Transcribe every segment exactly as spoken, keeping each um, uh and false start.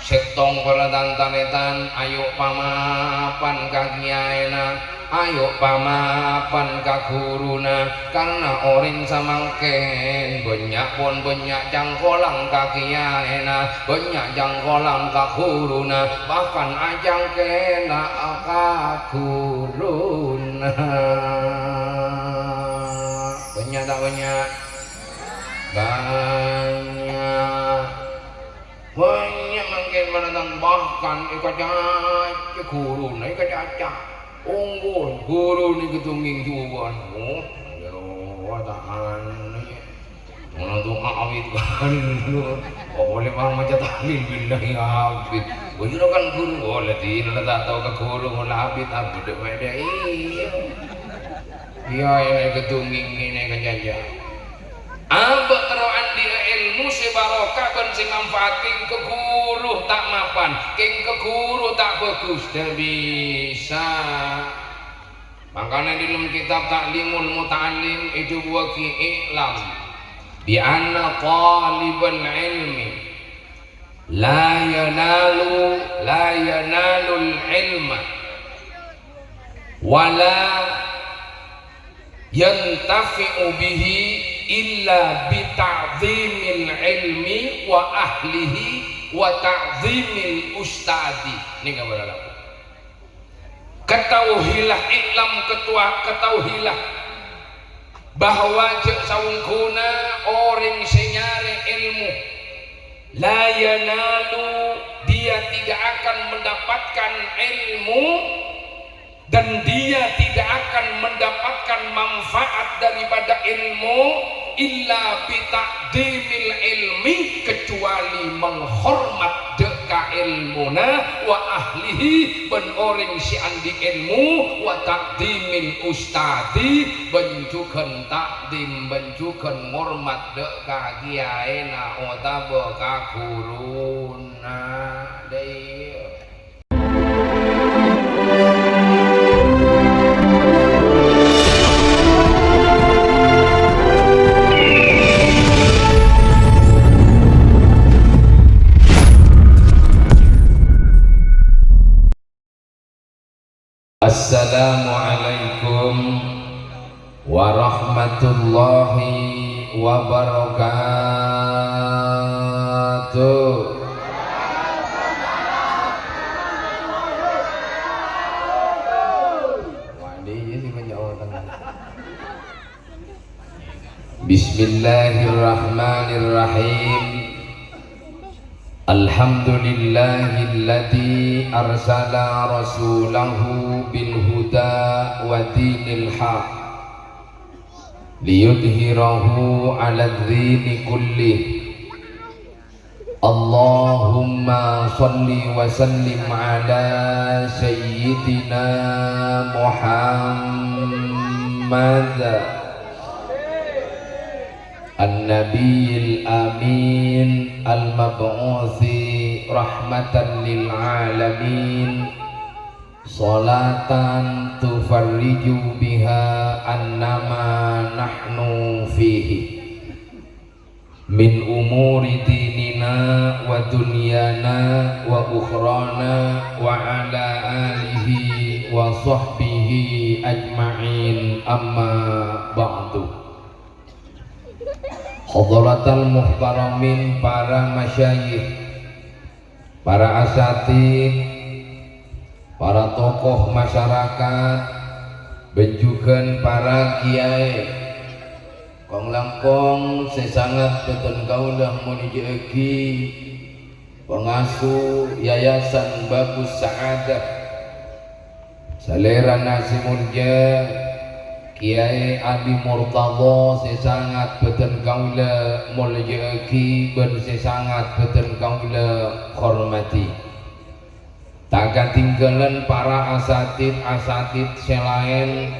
Sèttong para tan-tarètan, ayo pamapan ka kèyaèna, ayo pamapan ka ghuruna, karna orèng samangkèn bânnya' pon bânnya' cangkolang ka kèyaèna, bânnya' cangkolang ka ghuruna, bahkan acangkèla ka ghuruna. Bânnya' ta' bânnya'? Bânnya'. Bânnya' mangkèn manadan, bahkan èkacaca ghuruna, èkacaca. Ongghu, ghuruna èkatongngèng jhuwân. Oh, ya Allah, ta' anèh. Ngono tuh awit kan. Kok boleh mau maca tahlil, billahi abit. Bujur kan ghuru, oh, la dina la ta' tao ka ghuru, la abit, abit, bâdâ, iyâ. Iyâ, èkatongngèng ngènè ka jhâjâ. Abâ' terro andi'â èlmo sè barokah bân sè manfaat, kèng ka ghuru ta' mapan, kèng ka ghuru ta' bhâghus, ta' bisa. Mangkana è dhâlem kitab Ta'limul Muta'allim èdhâbuwâghi, "I'lam bi anna talibal ilmi la yanalu, la yanalul ilma." Wa la yantafi'u bihi illa bi ta'dhimil ilmi wa ahlihi wa ta'dhimil ustadhi. Nèka para rabu. Ketahuilah, i'lam, ketua-, ketahuilah bahwa jhâ' saongghuna orèng sè nyarè èlmo, la yanalu, dia tidak akan mendapatkan ilmu, dan dia tidak akan mendapatkan manfaat daripada ilmu illa bi ta'dhimil ilmi, kecuali menghormat dâ' ka èlmona, wa ahlihi, bân orèng sè andi' èlmo, wa ta'dhimil ustadhi, bân jhughân ta'dhim, bân jhughân ngormat dâ' ka kèyaèna otabâ ka ghuruna. Dâiyâ. Assalamualaikum warahmatullahi wabarakatuh. Bismillahirrahmanirrahim. Alhamdulillahilladzi arsala rasulahu bil huda wa dinil haq liyudhhirahu 'alad dini kullih. Allahumma shalli wa sallim ala sayyidina Muhammad. An-Nabiyil Amin, al-mab'usi rahmatan lil alamin, sholatan tufarriju biha annama nahnu fihi min umuri dinina wa dunyana wa ukhrana, wa ala alihi wa sahbihi ajma'in, amma ba'du. Hadratal muhtaramin, para masyayikh, para asatid, para tokoh masyarakat, bân jhughân para kiyaè. Kong-langkong sè sangat bhâdhân kaulâ molja'aghi, pangasuh Yayasan Babus Sa'adah, salèrana sè molja Kiyaè Adi Murtadha sè sangat bhâdhân kaulâ molja'aghi bân sè sangat bhâdhân kaulâ hormadhi. Ta' katèngghâlân para asatid-asatid sè laèn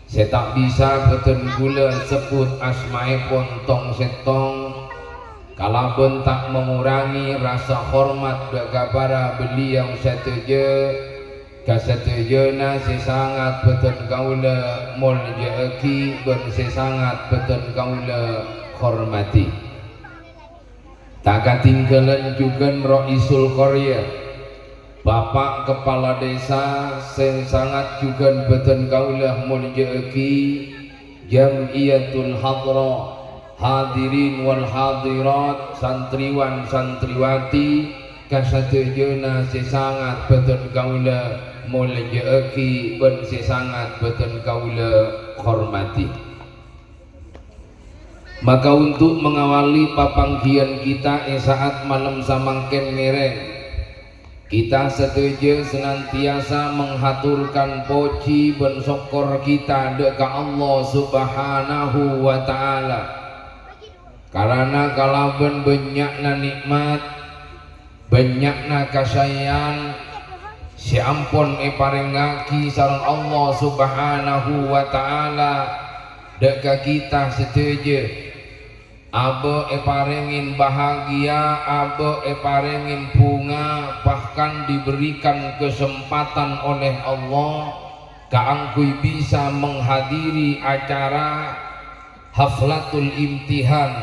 sè ta' bisa bhâdhân kaulâ sebbhut asmaèpon tong-sèttong, kalabân ta' mangorangè rasa hormat dâ' ka para beliau sadhâjâ, ka sadhâjâna sè sangat bhâdhân kaulâ molja'aghi bân sè sangat bhâdhân kaulâ hormadhi. Ta' katinggalan jhughân Raisul Qarya, Bapak Kepala Desa sè sangat jhughân bâdhân kaulâ molja'aghi, Jam'iyatul Hadrah, hadirin wal hadirat, santriwan santriwati, kasadhâjâna sè sangat bâdhân kaulâ molja'aghi bân sè sangat bâdhân kaulâ hormati. Maka untuk mengawali papangghiyân kita è sa'at malem samangkèn ngèrèng, kita sadhâjâ senantiasa menghaturkan puji bân sokkor kita dâ' ka Allah Subhanahu wa Ta'ala. Karana kalabân bânnya'na nè'mat, bânnya'na kasaèyan sè ampon èparèngngaghi sareng Allah Subhanahu wa Ta'ala dâ' ka kita sadhâjâ. Abâ' èparèngè bahagia, abâ' èparèngè bhunga, bahkan diberikan kesempatan oleh Allah kaangghuy bisa menghadiri acara Haflatul Imtihan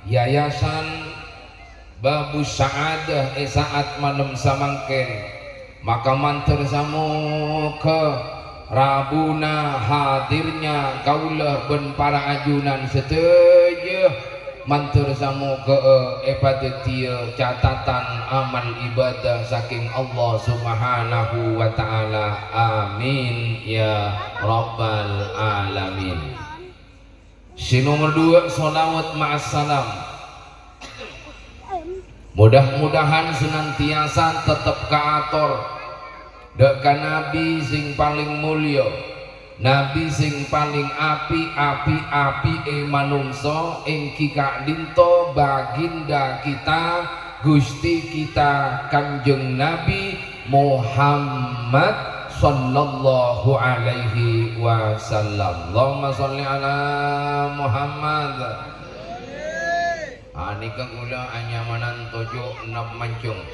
Yayasan Babus Sa'adah è sa'at malem samangkèn, maka mandhâr samogâ rabuna hadirnya kaulâ bân para ajunan sadhâjâ, mandhâr samogâ'â èpadhâddhiyâ catatan amal ibadah sakèng Allah Subhanahu wa Ta'ala. Amin, ya Rabbal Alamin. Sè nomer duwâ', sholawat ma'assalam. Mudah-mudahan senantiasa tetep kaator dâ' ka Nabi sè palèng molja, Nabi sè palèng api'-api'-api'è manongso, èngghi ka'dinto baginda kita, Gusti kita, Kanjeng Nabi Muhammad sallallahu alaihi wasallam. Allahumma sholli ala Muhammad. Anèka kaulâ anyamanan toju' nap mancung.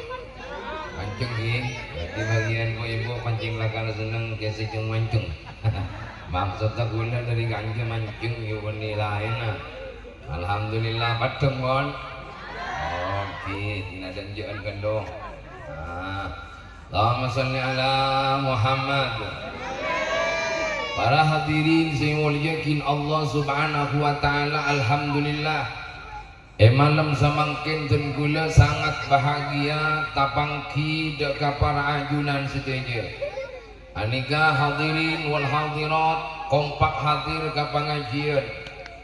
Mancung, ghi? Dhâddhi bâgiyân bu-ibu pancèng lakar senneng kèsè cong mancung. Maksodda kaulâ dâri kanca mancung, yâ, bânnè laènna. Alhamdulillah, paddhâng, pon? Oh, ghi, dinadhân jâ'ân ghâllu. Nah. Allahumma sholli ala Muhammad. Para hadirin sè èmoljâ'aghi Allah Subhanahu wa Ta'ala, alhamdulillah. È malem samangkèn dân kaulâ sangat bahagia tapangghi dâ' ka para ajunan sadhâjâ. Anèka hadirin wal hadirat kompak hadir ka pangajiyân.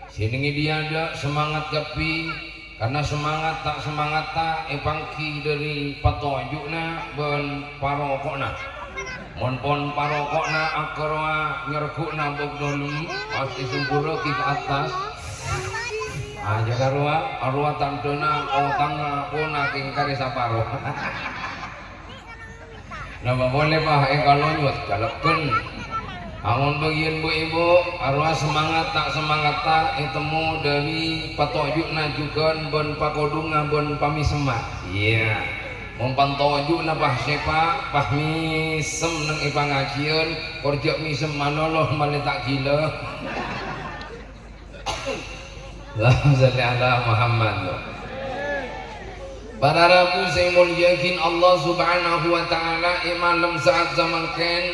Sè nèng è dâjâ semangat kabbhi, karna semangat ta' semangatta èpangghi dâri patoju'na bân paroko'na. Mon pon paroko'na akorowa nyerghu'na bâk dâlem, pas èsembhurrâghi ka attas. Ajâ karowa, arowa tandhâna otangnga pona kèng karè saparo. Napa polè, Pak, èkalonyot, jalebgân. Ampon bâgiyân bu-ibu, arowa semangat ta' semangatta ètemmo dâri patoju'na jhughân bân pakodhungnga bân pamèsemma. Iyâ. Mon patoju'na, Pak, sè, Pak, pas mèsem neng è pangajiyân, kor jhâ' mèsem malolo malè ta' ghilâ. Allahumma sholli ala Muhammad. Para rabu sè èmoljâ'aghi Allah Subhanahu wa Ta'ala, è malem sa'at samangkèn,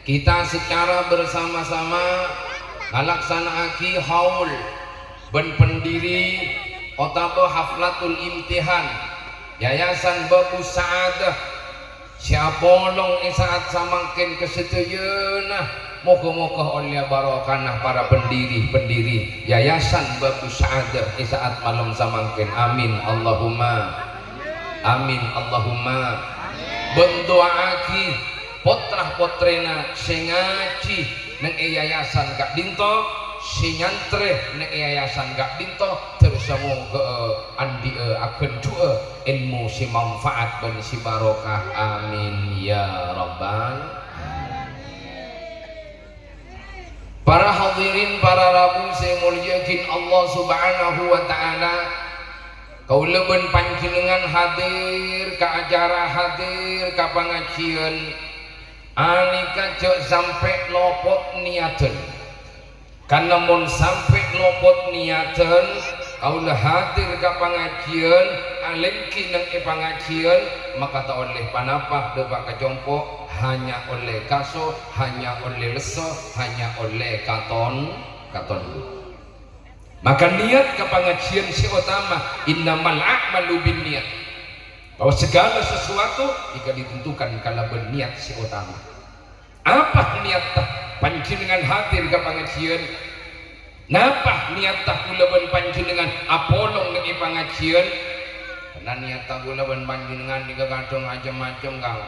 kita secara bersama-sama ngalaksana'aghi haul bân pendiri otabâ haflatul imtihan Yayasan Babus Sa'adah sè apolong è sa'at samangkèn ka sadhâjâna, moghâ-moghâ ollèya barokana para pendiri-pendiri Yayasan Babus Sa'adah è sa'at malem samangkèn. Amin, Allahumma. Amin, Allahumma. Bân du'aaghi potra-potrèna sè ngajhi neng è yayasan ka'dinto, sè nyantrè neng è yayasan ka'dinto, terros moghâ andhi'â aghândhu'â èlmo sè manfaat bân sè barokah. Amin, ya Rabbal. Para hadirin, para rabu sè èmoljâ'aghi Allah Subhanahu wa Ta'ala, kaulâ bân panjhennengngan hadir ka acara, hadir ka pangajiyân, anèka jhâ' sampè' lopot niyadhân. Karna mon sampè' lopot niyadhân, kaulâ hadir ka pangajiyân, alèngghi neng è pangajhiyân, maka ta' ollè panapa, dâpa' ka compo', hanya ollè kaso, hanya ollè lesso, hanya ollè katon-, katon. Maka niat ka pangajhiyân sè otama, innamal a'malu binniyat. Bahwa segala sesuatu jika ditentukan kalabân niat sè otama. Apa niyatta panjhennengngan hadir ka pangajhiyân? Napa niyatta kaulâ bân panjhennengngan apolong neng è pangajhiyân? Karna niyatta kaulâ bân panjhennengngan nèka kadhâng macem-macem, Kang.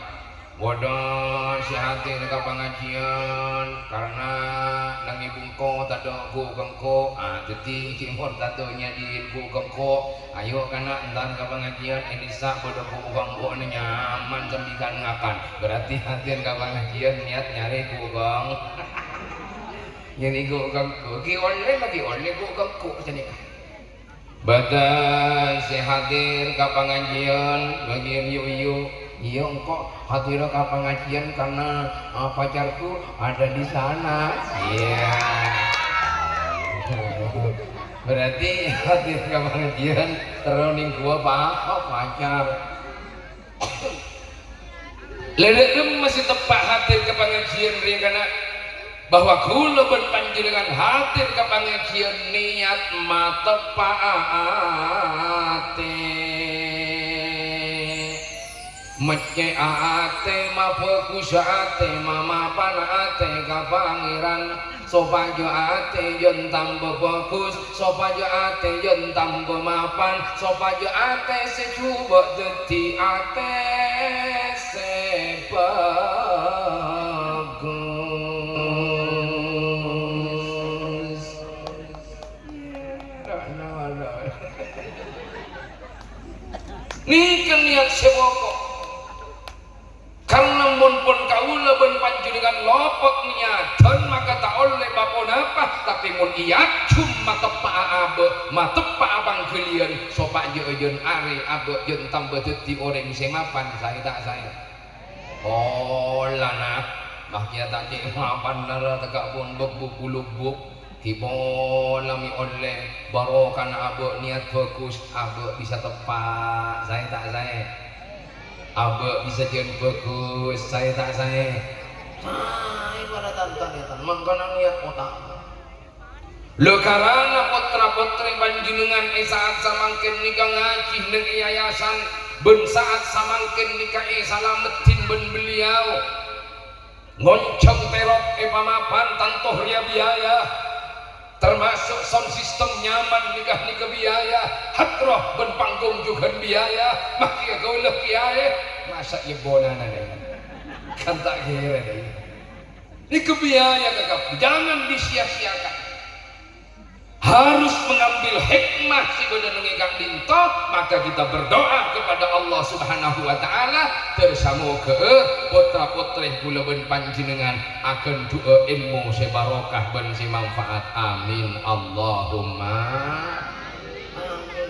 Bâdâ sè hadir ka pangajhiyân karna neng è bungko tadâ' ghu-, gengko, ah, dhâddhi ghi' mon tadâ' nyajhiin ghu-, gengko. Ayo, kana', entar ka pangajhiyân, è dissa' bâdâ ghu-, gengko nyaman sambi kan-ngakan. Berarti hadir ka pangajhiyân niat nyarè ghu-, geng-, nyarè ghu-, gengko. Ghi' ollè, la ghi' ollè ghu-, gengko sanèka. Bâdâ sè hadir ka pangajhiyân, bâgiyân yu-, yu-, iyâ, engko' hadir ka pangajhiyân karna, ah, pacarku ada di sana. Iyâ. Berarti hadir ka pangajhiyân terro nèng ghuwâ pa-, pacar. Lèrè' dhimma sè teppa' hadir ka pangajhiyân rèya, kana', bahwa kaulâ bân panjhennengngan hadir ka pangajhiyân niat mateppa'a atè. Meccè'a atè, mabhâghussa atè, mamapanna atè ka Pangèran. Sopajâ atè jhân tamba bhâghus, sopajâ atè jhân tamba mapan, sopajâ atè sè jhubâ' dhâddhi atè sè bhâghus. Nèka niat sè pokok. Karna mon pon kaulâ bân panjhennengngan lopot niyaddhân, maka ta' ollè pa-ponapa, tapè mon èajhum mateppa'a abâ', mateppa'a pangghâliyân, sopajâ jhân arè abâ' jhân tamba dhâddhi orèng sè mapan, saè ta' saè? Polana, mah kèya ta' cè' mapan nara teka' pon bek-, buk-, buluk-buk. Ghi' pola mè' ollè barokana abâ' niat bhâghus, abâ' bisa teppa', saè ta' saè? Abâ' bisa jhân bhâghus, saè ta' saè? Saè para tan-tarètan, mangkana niat otama. Lho, karana potra-potrè panjhennengngan è sa'at samangkèn nèka ngajhi neng è yayasan, bân sa'at samangkèn nèka èsalameddhin bân beliau. Ngonjhâng terop è pamapan tanto rèya biaya, termasuk sound system nyaman nèka, nèka biaya, hadroh bân panggung jhughân biaya, mah kèya kaulâ kèyaè, masa' yebonana, dai? Kan ta' kèra, dai? Nèka biaya kakabbi, jangan disia-siakan. Harus mengambil hikmah sè bâdâ neng è ka'dinto, maka kita berdoa kepada Allah Subhanahu wa Ta'ala, terus samoghâ potra-potrè kaulâ bân panjhennengngan aghândhu'â èlmo sè barokah bân sè manfaat. Amin. Allahumma amin.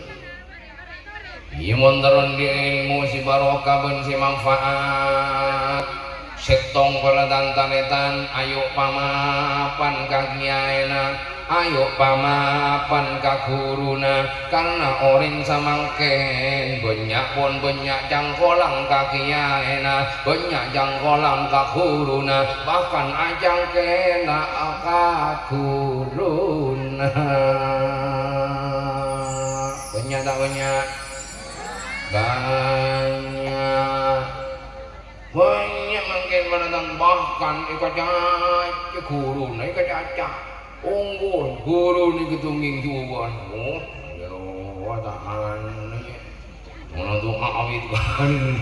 Iyâ, mon terro andi' èlmo sè barokah bân sè manfaat. Sèttong para tan-tarètan, ayo pamapan ka kèyaèna, ayo pamapan ka ghuruna, karna orèng samangkèn bânnya' pon bânnya' cangkolang ka kèyaèna, bânnya' cangkolang ka ghuruna, bahkan acangkèla ka ghuruna. Bânnya' ta' bânnya'? Bânnya'. Bânnya' mangkèn manatan bahkan èkacaca ghuruna, èkacaca. Ongghu ghuruna èkatongngèng jhuwân. Oh, ya Allah, ta' anèh. Ngono to awit kan.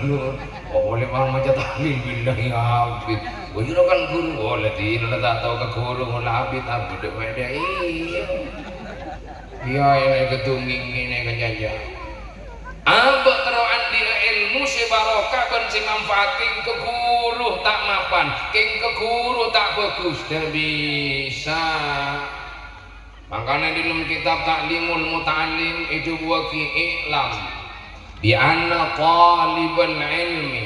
Kok polè bang maca tahlil billahi abit. Bâjârâ kan ghuru, oh, la dina la ta' tao ka ghuru, la abit, abit, dek, dek, iyâ. Iyâ, iyâ, èkatongngèng ngènè ka jaja. Abâ' terro andi'â èlmo sè barokah bân sè manfaat, kèng ka ghuru ta' mapan, kèng ka ghuru ta' bhâghus, ta' bisa. Mangkana è dâlem kitab Ta'limul Muta'allim èdhâbuwâghi, "I'lam bi anna talibal ilmi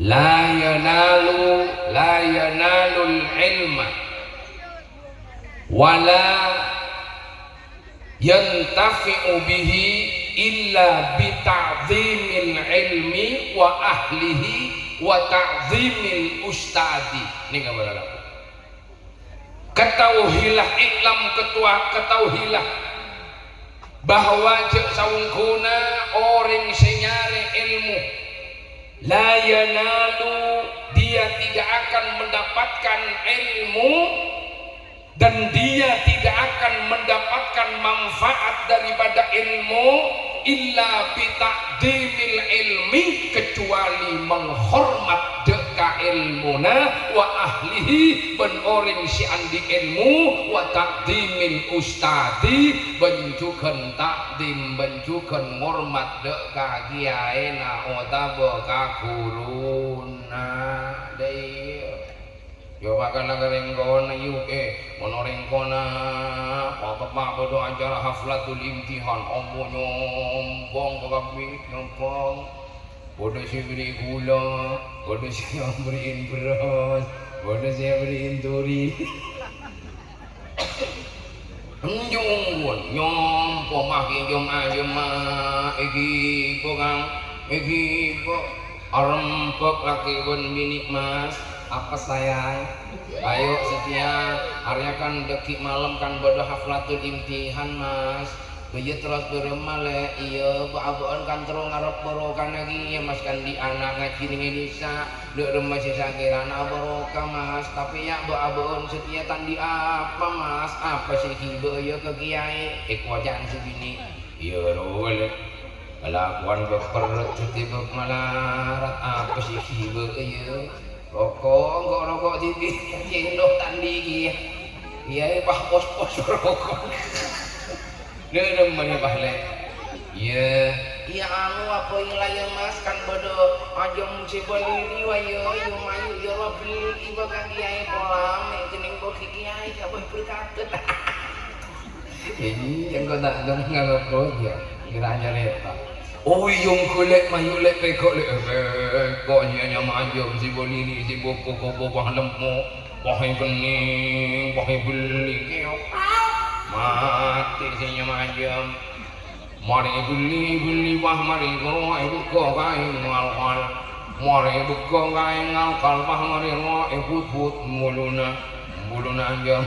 la yanalu, la yanalul ilma wa la yantafi'u bihi illa bi ta'dhimil ilmi wa ahlihi wa ta'dhimil ustadhi. Nèka para rabu. Ketahuilah, i'lam, ketua-, ketahuilah bahwa jhâ' saongghuna orèng sè nyarè èlmo, la yanalu, dia tidak akan mendapatkan ilmu dan dia tidak akan mendapatkan manfaat daripada ilmu illa bi ta'dhimil ilmi, kecuali menghormat dâ' ka èlmona, wa ahlihi, bân orèng sè andi' èlmo, wa ta'dhimil ustadhi, bân jhughân ta'dhim, bân jhughân ngormat dâ' ka kiyaèna otabâ ka ghuruna. Dâ' iyâ. Yâ, makana ka rèng kona, yu, eh, mon orèng kona, pa-, teppa' bâdâ acara haflatul imtihan, ambu nyompong ka kabbhi, nyompong. Bâdâ sè bherri' ghulâ, bâdâ sè bherri'in bherrâs, bâdâ sè bherri'in duri. Enjung pon, nyompong ma' ghi' jhâm-ajhâm, ma' èghibâ, Kang, èghibâ. Arembhâk lakè bân binè', Mas. Apa, sayang? Ayo, satèya. Arèya kan dâgghi' malem kan bâdâ haflatul imtihan, Mas. Bâ iyâ terros bârâmma, Lè'? Iyâ, bâ'-abâ'ân kan terro ngarep barokana kèya, Mas, kan andi' ana' ngajhi neng è dhisa. Dâ' remma sè sakèrana abarokah, Mas, tapè yâ bâ'-abâ'ân satèya ta' andi' apa, Mas. Apa sè èghibâ'â yâ ka kiyaè? Èkoca'an sè binè'. Iyâ, ro, Lè'. Kalakowan bâ' perrut satèya bâ' malarat, apa sè èghibâ'â yâ? Roko', engko' roko' dhibi', cendhok ta' andi' kèya. Kiyaè pas pos-pos roko'. Dâ' remma nè, Bah, Lè'? Iyâ. Iyâ, anu, apa iyâ la, yâ, Mas, kan bâdâ ajâm sè bâli rowa, yâ, yâ, mayu, yâ, rowa bellèa ka kiyaè pola, mè' kennèng bâgi kiyaè, kabâ berkadâ. Iyâ, engko' ta' dengngèr, bos, yâ, kèra nyarèta. Oh, iyâ, engko', Lè', mayu, Lè', pèko', Lè', eh, pèko', iyâ, nyama ajâm sè bâli, sè boko-koko, Bah, lemmo. Wah, è kennèng, wah, è bellèa, kèok. Matè sè nyama ajâm. Marè è bellèa, è bellèa, wah, marè rowa èbugghâ ka è ngalkal. Marè èbugghâ ka è ngalkal, wah, marè rowa èbut-but buluna. Buluna ajâm.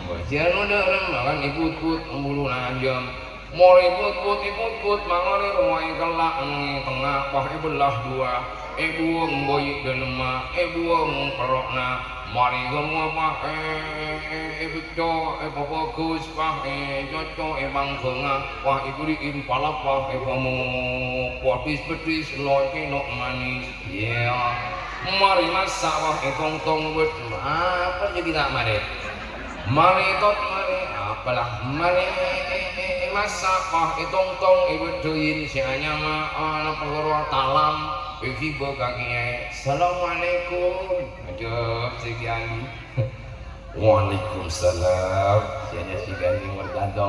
Bâjâ nodâ' remma kan èbut-but buluna ajâm. Marè èbut-but, èbut-but, marè rowa èkella' neng è tengnga, pas èbellah duwâ', èbuwâng bâi' dâlemma, èbuwâng perro'na, marè rowa pas è, è, è, èbecco', èpabhâghus, pas ècocco' è pangghângnga, pas èbherri'in palapa, èpamok, pas bis-beddhis, lo' cèno' manès. Iyâ. Marè massa', wah, ètongtong, wet, apa jâ' ghi' ta' marè. Marè tot, marè, apalah, marè, è, è, è, è, massa', wah, ètongtong, èbâddhâi sè anyama, ana, pagoro talam, èghibâ ka kiyaè. "Assalamualaikum." Ajâb sè kiyaè. "Waalaikumsalam." Sènya sè Gandhi Murtado.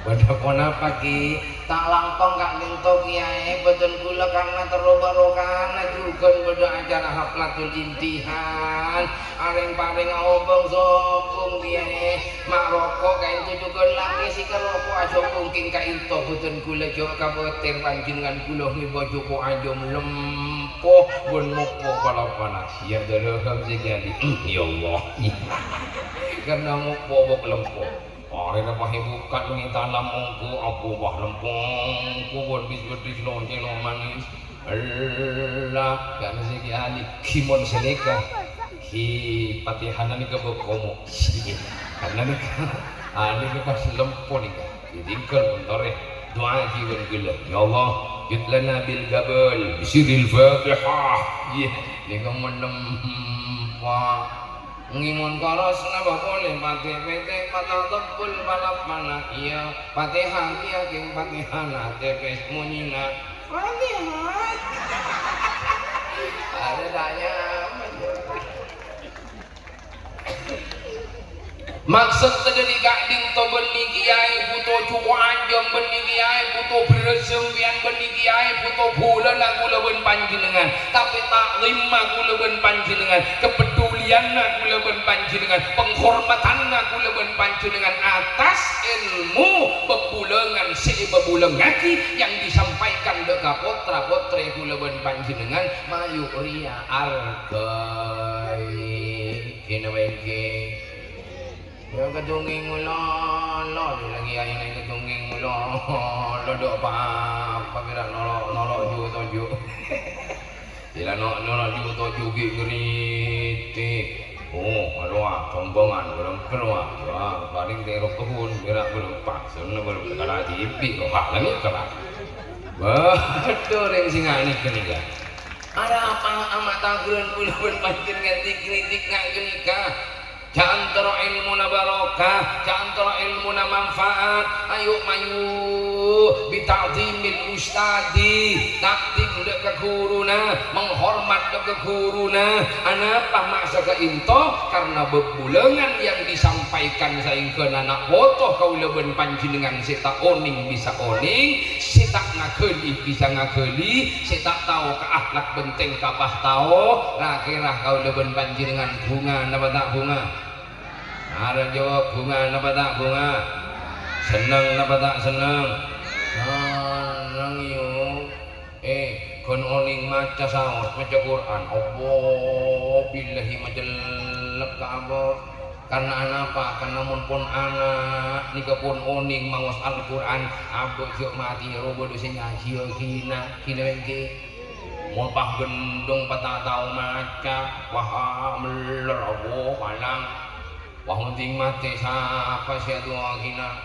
"Bâdâ ponapa, Ki?" "Ta' langkong ka'dinto, Kiyaè, bhâdhân kaulâ karna terro barokana jhughân bâdâ acara haflatul imtihan. Arèng-parèng aobâng sobung, Kiyaè. Ma' roko' ka'dinto jhughân lakè sè karoko' asobung kèng ka'dinto bhâdhân kaulâ jhâ' kabâter panjhennengngan kaulâ ngèbâ jhuko' ajâm lempo bân mokpo palapana." Iyâ, dâlâ sè Gandhi. "Ya Allah." Karna mokpo bâk lempo. Arèna pas èbukka' neng è talam ongghu, abu, wah, lempo, ongghu bân bis-beddhis lo' cèno' manès. Ella, karna sè Kiyaè, ghi mon sanèka. Ghi Fatihana nèka bâk komo. Karna nèka, ah, nèka pas lempo nèka. Ètinggal montorè. Du'a ghi bân ghellâ'. "Ya Allah, jud lana bil qabul, bi sirril Fatihah." Iyâ, nèka mon lempo. Ngèmon koros napa polè patè pètè, patah tebul palapana, iyâ, Fatihah, iyâ, kèng Fatihana tèpès monyèna. Fatihah. Ada tanya apa? Maksod tèdâri ka'dinto bânnè kiyaè bhuto jhuko' ajâm, bânnè kiyaè bhuto bherrâs sampèyan, bânnè kiyaè bhuto bulâna kaulâ bân panjhennengngan. Tapè ta'dhimma kaulâ bân panjhennengngan, kapedhuliyanna kaulâ bân panjhennengngan, panghormadhânna kaulâ bân panjhennengngan atas èlmo bâbulâ Dengan sè èpabulângngaghi yang disampaikan dâ' ka pottra-pottrè kaulâ bân panjhennengngan, mayu' rèya arghâi. Ghina bengke. Ya, kadhungngèng lolo, lagi aina kadhungngèng lolo, dâ' pa-apa kèra noro', noro' ju-toju'. Kèra no-, noro' ju-toju' ghi' ngritik. Oh, arowa, sombongan, belum keluar. Wah, paling terok kebun, kèra belum pas, sana belum kena tipi, wah, lagi keras. Waduh, rèng sè nga' nèka nèka. Arapa ama' taburan kaulâ bân panjhennengngan ngritik nga' ghânèka? Jhâ' antara èlmona barokah, jhâ' antara èlmona manfaat. Ayo, mayu, bita'dhimil ustadzi, ta'dhim dâ' ka ghuruna, menghormat dâ' ka ghuruna. Anapa ma' sè ka'ènto? Karena bâbulângan yang disampaikan saèngghâna na' poto kaulâ bân panjhennengngan sè ta' onèng bisa onèng, sè ta' ngaghâli bisa ngaghâli, sè ta' tao ka akhlak bân tèngka pas tao. Ra-kèra kaulâ bân panjhennengngan bhunga napa ta' bhunga? Arè jawab, bhunga napa ta' bhunga? Senneng napa ta' senneng? Senneng, yu. Eh, ghun onèng maca saos, maca Qur'an. Allah, billahi macellep ka abot. Karena anapa? Karena mon pon ana' nèka pon onèng maos Al-Qur'an, abâ' jhâ' matè rowa bâdâ sè nyajiyâ ghina, ghina ènggi. Mon pas gendheng pas ta' tao maca, wah, meller, Allah, palang. Wah, mending matè, sapa sè adu'a ghina?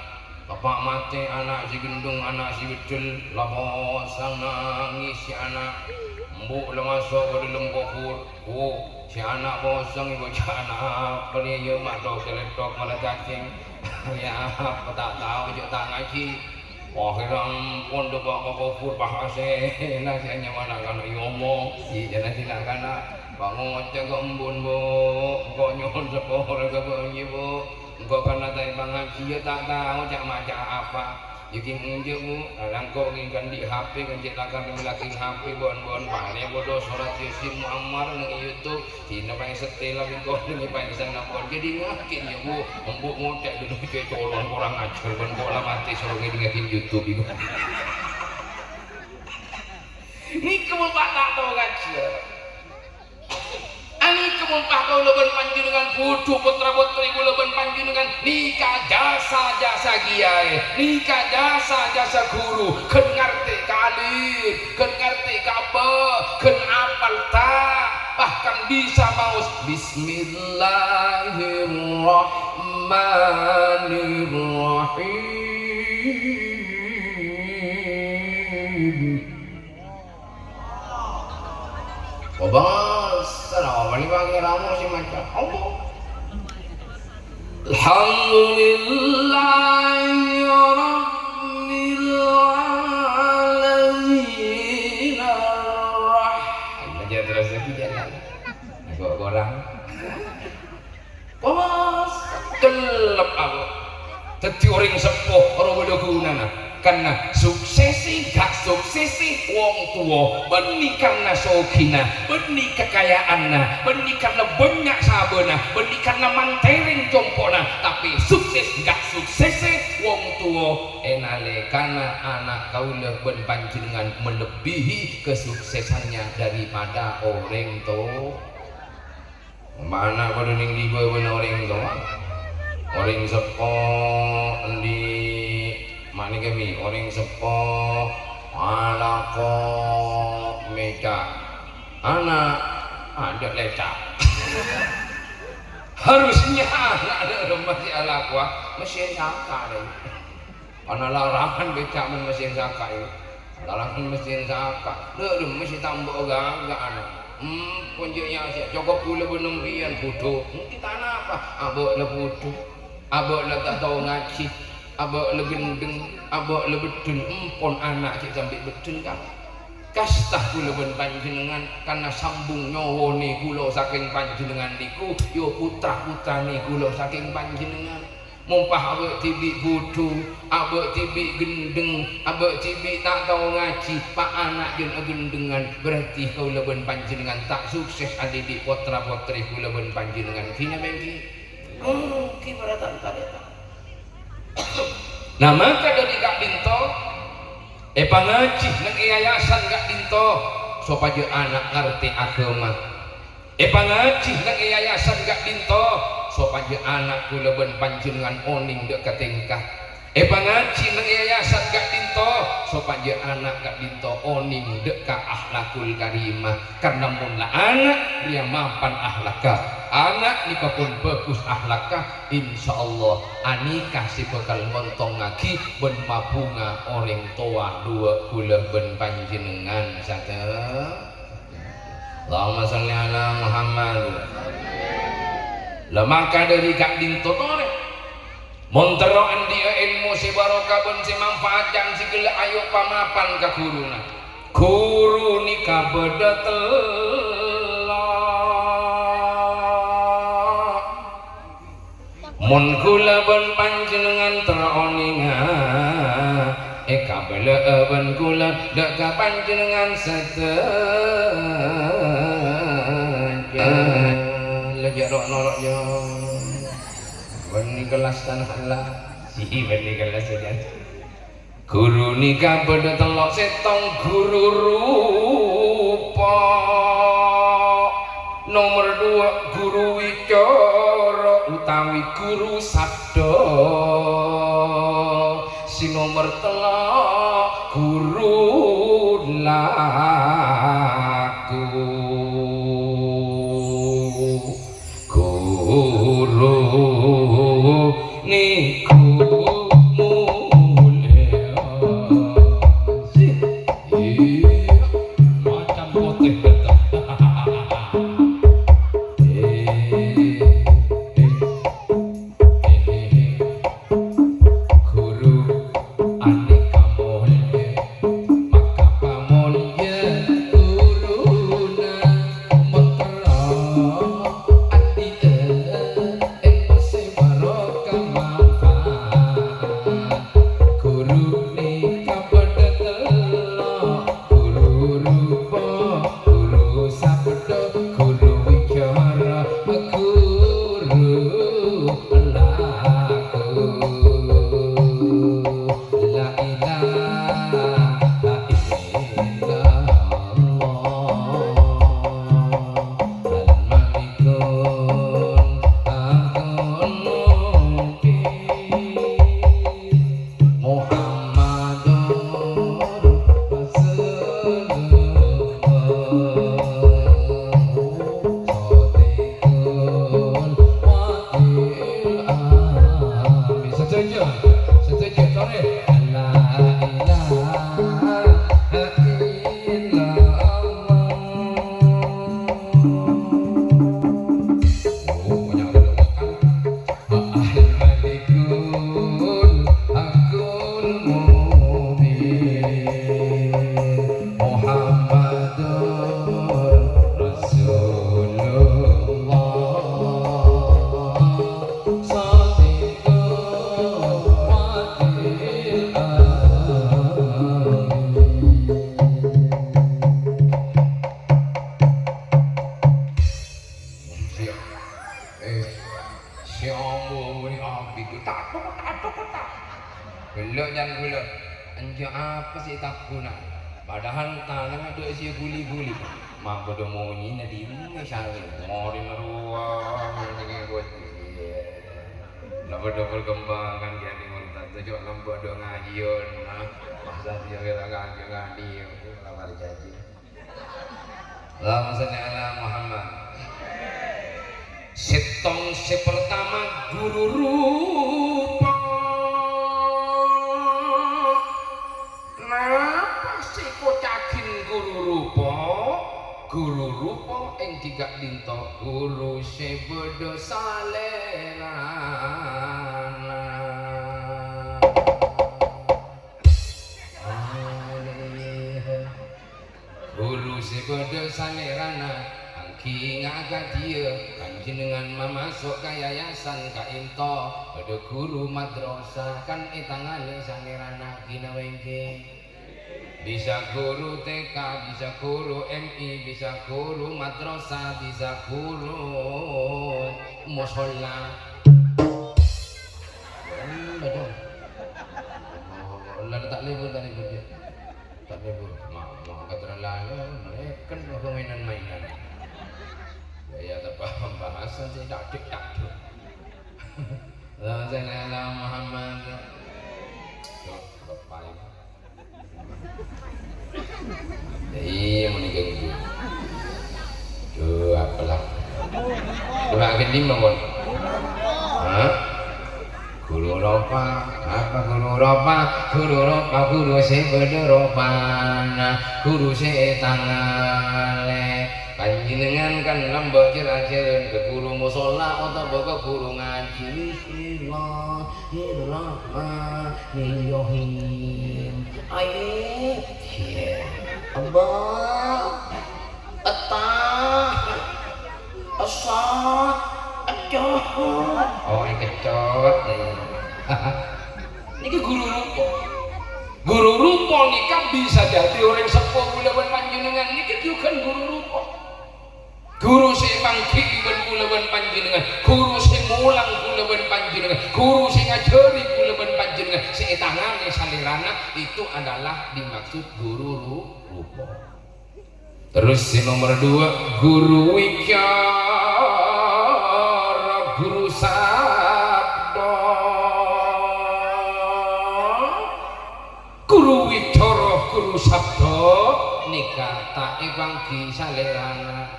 Bapa' matè, ana' sè gendheng, ana' sè beddhel, la posang nangès sè ana'. Embu' la maso' ka dâlem kobhur. Oh, sè ana' posang, ibu ca'na apa rèya, ma' tok-caletok mala cacèng. Ya, apa ta' tao, jhâ' ta' ngajhi. Akhèrra ampon dâpa' ka kobhur, pas asèna sè anyama na'-kana', "Ya Allah, ijâna sè na'-kana', pangoca' ka embu'en, Bu', engko' nyo'on sapora ka bâ'na, Bu'. Engko' karna ta' èpangajhiyâ, ta' tao ca'-maca' apa." "Yâ, ghi' enjâ', Bu'. Lah, engko' ghi' kan andi' H P, kan cè' lakar laghi' H P, bân-bân parè' bâdâ sorat Yasin Muammar neng YouTube." Dina paèng settèl, engko' neng paèng sangampon. Jadi ngakè, yâ, Bu', embu' ngoca' dulu, cè' colong, korang ajhâr, bân pola matè soro ngèdingngaghi YouTube, ibu. Nèka mon pas ta' tao ngajhâr. Anèka mon pas kaulâ bân panjhennengngan bhudhu pottra-pottrè kaulâ bân panjhennengngan, nèka jasa-jasa kiyaè, nèka jasa-jasa ghuru, ghân ngartè ka alif, ghân ngartè ka ba, ghân apal ta', bahkan bisa maos Bismillahirrahmanirrahim. Kobâsa, la, bâli pangèrammo sè maca. Allah. Alhamdulillahi Rabbil Alamin. Arrah-, Aja terus lagi jalan. Agak kurang. Pas kellep aku. Daddi orèng seppo ora bâdâ ghunana. Karna suksessè, ga' suksessè wong tuwa, bânnè karna sogina, bânnè kakayaanna, bânnè karna bânnya' sabâna, bânnè karna manterèng compo'na, tapè sukses, ga' suksessè wong tuwa è nalèkana ana' kaulâ bân panjhennengngan melebihi kesuksesannya daripada orèng to-, Mana padâ neng ghibâ bân orèng towa. Orèng seppo endi' manèka bi', orèng seppo alako mèca'. Ana' adâ' lèca'. Harusnya ana' dâ' remma sè alakowa mesin saka, rè. Ana larangan bèca' bân mesin saka, yâ. Larangan mesin saka. Dâ' remma sè tambâ ghâghâ, ana'. Hmm, konjâ' yâ, sè cokop kaulâ bân empèyan, bhudhu. Mungkin ta' napa. Abâ' la bhudhu. Abâ' la ta' tao ngajhi. Abâ' la ghendheng. Abâ' la beddhel. Empon ana' cè' sambi' beddhel, kan. Kasta kaulâ bân panjhennengngan, karna sambung nyowonè kaulâ sakèng panjhennengngan niku, yâ putra-putranè kaulâ sakèng panjhennengngan. Mon pas abâ' dhibi' bhudhu, abâ' dhibi' ghendheng, abâ' dhibi' ta' tao ngajhi, pa' ana' jân agendhengan, berarti kaulâ bân panjhennengngan ta' sukses adidik potra-potri kaulâ bân panjhennengngan. Ghina mènggi? Oh, ki beratan tarètan. Nah, maka dhâri ka'dinto, èpangajhi neng è yayasan ka'dinto, sopajâ ana' ngartè aghâma. Èpangajhi neng è yayasan ka'dinto, sopajâ ana' kaulâ bân panjhennengngan onèng dhâ' ka tèngka. Èpangajhi neng è yayasan ka'dinto, sopajâ ana' ka'dinto onèng dhâ' ka akhlakul karimah. Karna mon la ana' rèya mapan akhlakka, ana' nèka pon bhâghus akhlakka, insyaallah anèka sè bhâkal ngontongngaghi bân mabhunga orèng towa duwâ' kaulâ bân panjhennengngan sadhâjâ. Allahumma shalli ala Muhammad. La maka dhâri ka'dinto torè. Mon terro andi'â èlmo sè barokah bân sè manfaat, jhân sè ghellâ' ayo pamapan ka ghuruna. Ghuru nèka bâdâ tello'. Mon kaulâ bân panjhennengngan terro onènga, èkabâlâ'â bân kaulâ dhâ' ka panjhennengngan sadhâjâ. La jhâ' ro'-noro' jhâ'. Bânnè kellas tanah Allah. Si bânnè kellas saja. Ghuru nèka bâdâ tello', sèttong ghuru rupa, nomer duwâ' ghuru wicara utawi ghuru sabda, sè nomer tello' ghuru laku. Ghuru nèko mulya. Iyâ, macan potè bâto. Eh, eh, eh, eh. Ghuru anèka molja, maka pamolja ghuruna, mèterro andi'â èlmo sè barokah manfaat. Ghuru nèka bâdâ tello', ghuru rupa, ghuru sabda, ghuru wicara, ghuru laku. La ilaha illallah, al-malikul haqqul mubin. Muhammadur Rasulullah. Shadiqul Wa'dil Amin. Sadhâjâ, sadhâjâ, torè. La ilaha illallah. Oh, banyak banget kan. Al-Malikul Haqqul Mubin, Muhammadur Rasulullah, Shadiqul Wa'dil Amin. Siap. Eh, sè omor muni ambigu, tak tok, tak tok, tak. Bello' nyan gula. Enjâ' apa sè ètabbhuna? Padahal tanangnga dâ' sè guli-guli. Ma' bâdâ monyèna dimma sale. Morèna rowa, mendingan gua. Iya. Napa dâ' perkembangan kèya di Murtad? Cocok lembâ' dâ' ngajiyân, nah. Masa dia kira ngajiyân, ngajiyân. Ora parcajâ. Allahumma shalli ala Muhammad. Sèttong sè pertama, ghuru rupa. Napa sè èkoca'aghi ghuru rupa? Ghuru rupa èngghi ka'dinto ghuru sè bâdâ salèrana. Alaiha. Ghuru sè bâdâ salèrana, èngghi nga' akadhiyâ panjhennengngan mamaso' ka yayasan ka'dinto, bâdâ ghuru madrasah kan ètangalè salèrana ghi' nawèngghè. Bisa ghuru T K, bisa ghuru M I, bisa ghuru madrasah, bisa ghuru mosolla. Hmm, bâdâ. Lah, ta' lebur, ta' lebur, ya. Ta' lebur. Ma-, ma-, angkat lalai, mereka kok mainan-mainan. Ya, ya, ta' paham bahasan sih, tak dek, tak dek. Allahumma shalli ala Muhammad. Yo, bapak ini. Iyâ, mon ganggu. Duh, apalah. Coba agen lima, mon. Hah? Ghuru ropa. Apa ghuru ropa? Ghuru ropa, ghuru sè bâdâ ropana. Ghuru sè ètangalè. Panjhennengngan kan lambâ' jhâr-ajhârân ka ghuru mosolla otabâ ka ghuru ngajhi. Bismillahirrahmanirrahim. Alif. Iya. Abba. Etta. Essa. Ecot. Oh, èkecot. Nèka ghuru ropa. Ghuru ropa nèka bisa dhâddhi orèng seppo kaulâ bân panjhennengngan nèka jhughân ghuru ropa. Ghuru sè èpangghi'i bân kaulâ bân panjhennengngan, ghuru sè molang kaulâ bân panjhennengngan, ghuru sè ngajhâri kaulâ bân panjhennengngan, sè ètangalè salèrana, itu adalah dimaksud ghuru ru-, ropa. Terus sè nomer dua, ghuru wicara, ghuru sabda. Ghuru wicara, ghuru sabda nèka ta' èpangghi salèrana.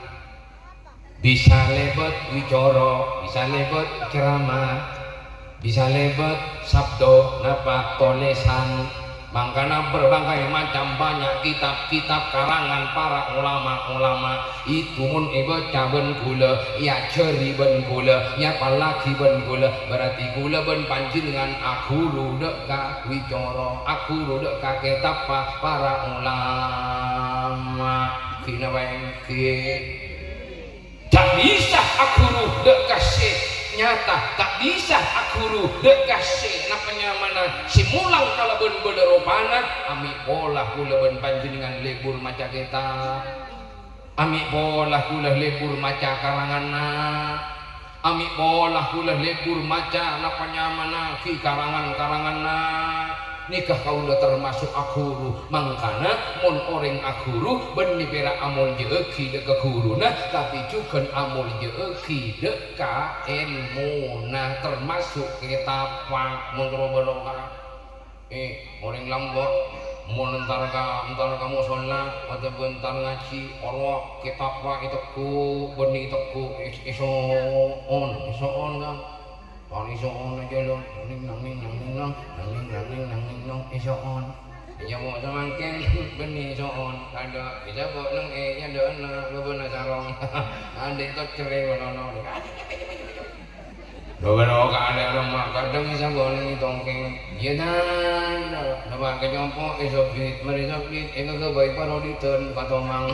Bisa lèbât wicara, bisa lèbât ceramah, bisa lèbât sabda napa tolèsan. Mangkana berbangkai macam banyak kitab-kitab karangan para ulama-ulama. Itu mon èbâca bân kaulâ, èajhâri bân kaulâ, èapallaghi bân kaulâ, berarti kaulâ bân panjhennengngan aghuru dhâ' ka wicara, aghuru dhâ' ka kètabbhâ para ulama. Ghina wae ngghi. Ta' bisa aghuru dhâ' ka sè nyata, ta' bisa aghuru dhâ' ka sè napa nyamana, sè molang kalabân bâdâ ropana, amè' pola kaulâ bân panjhennengngan lebur maca kètab. Amè' pola kaulâ lebur maca karanganna. Amè' pola kaulâ lebur maca napa nyamana ghi karangan-karanganna. Nèka kaulâ termasuk aghuru. Mangkana mon orèng aghuru, bânnè pèra' amoljâ'aghi dhâ' ka ghuruna, tapè jhughân amoljâ'aghi dhâ' ka èlmuna, termasuk kètabbhâ, mon terro bârokah. Eh, orèng lambâ', mon entar ka, entar ka mosolla, otabâ entar ngajhi, oro' kètabbhâ ètegghu', bânnè ètegghu', è-, èso'on, èso'on, kan? Tan èso'on ajâ, lo. Nang, nang, nang, nang, nang, nang, nang, nang, nang, nang, nang, èso'on. Èjâ mo' samangkèn, bânnè èso'on, kadâ', èjâ mo' neng è, èjâ dâ'na, bâbâna sarong. Andhi' tot cerrèng, lo, lo, lo. Bâbâna ka alè' roma, kadhâng èsabâ' neng è tongkèng. Iyâ, Tan. Napa ka compo' èsobit, marè sobit, ènggâ ghâbây paroditan, patomang.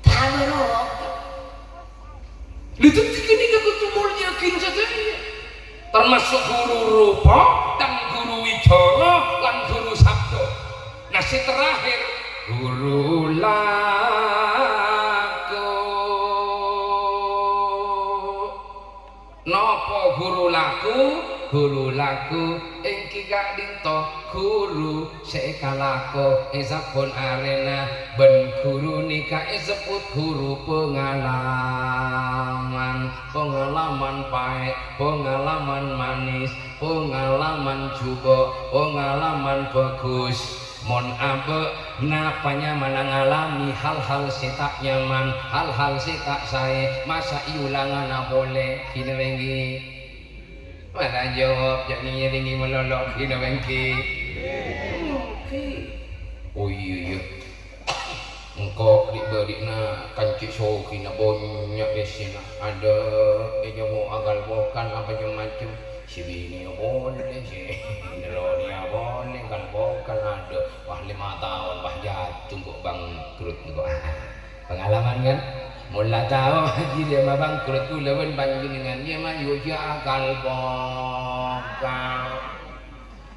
Tabârâ. Lha, dhâddhi ghânèka kodhu moljâ'aghi sadhâjâ. Termasuk ghuru ropa, dan ghuru wicara, lan ghuru sabda. Nah, sè terakhir, ghuru laku. Napa ghuru laku? Ghuru laku èngghi ka'dinto ghuru sè èkalako è sabbhân arèna, bân ghuru nèka èsebbhut ghuru pangalaman. Pangalaman paè', pangalaman manis, pangalaman jhubâ', pangalaman bhâghus. Mon abâ', napa nyamana ngalamè hal-hal sè ta' nyaman, hal-hal sè ta' saè, masa' èolangana polè, ghina wènggi? Mara jawab, jhâ' ngèrèngè malolo, ghina wènggi? Oh, iyâ, iyâ. Engko' dhi'-bâdhi'na kancè' soghina bânnya' essèna. Adâ' è jhâmo' agal pokan apa cem-macem. Sè binè' polè, sè nèrrona polè, agal pokan adâ'. Wah, lèma taon, wah, jatuh engko' bangkrut engko'. Pengalaman, kan? Mola tao hajhi lèma bangkrut, kaulâ bân panjhennengngan, iyâ, mayu jhâ' agal pokan.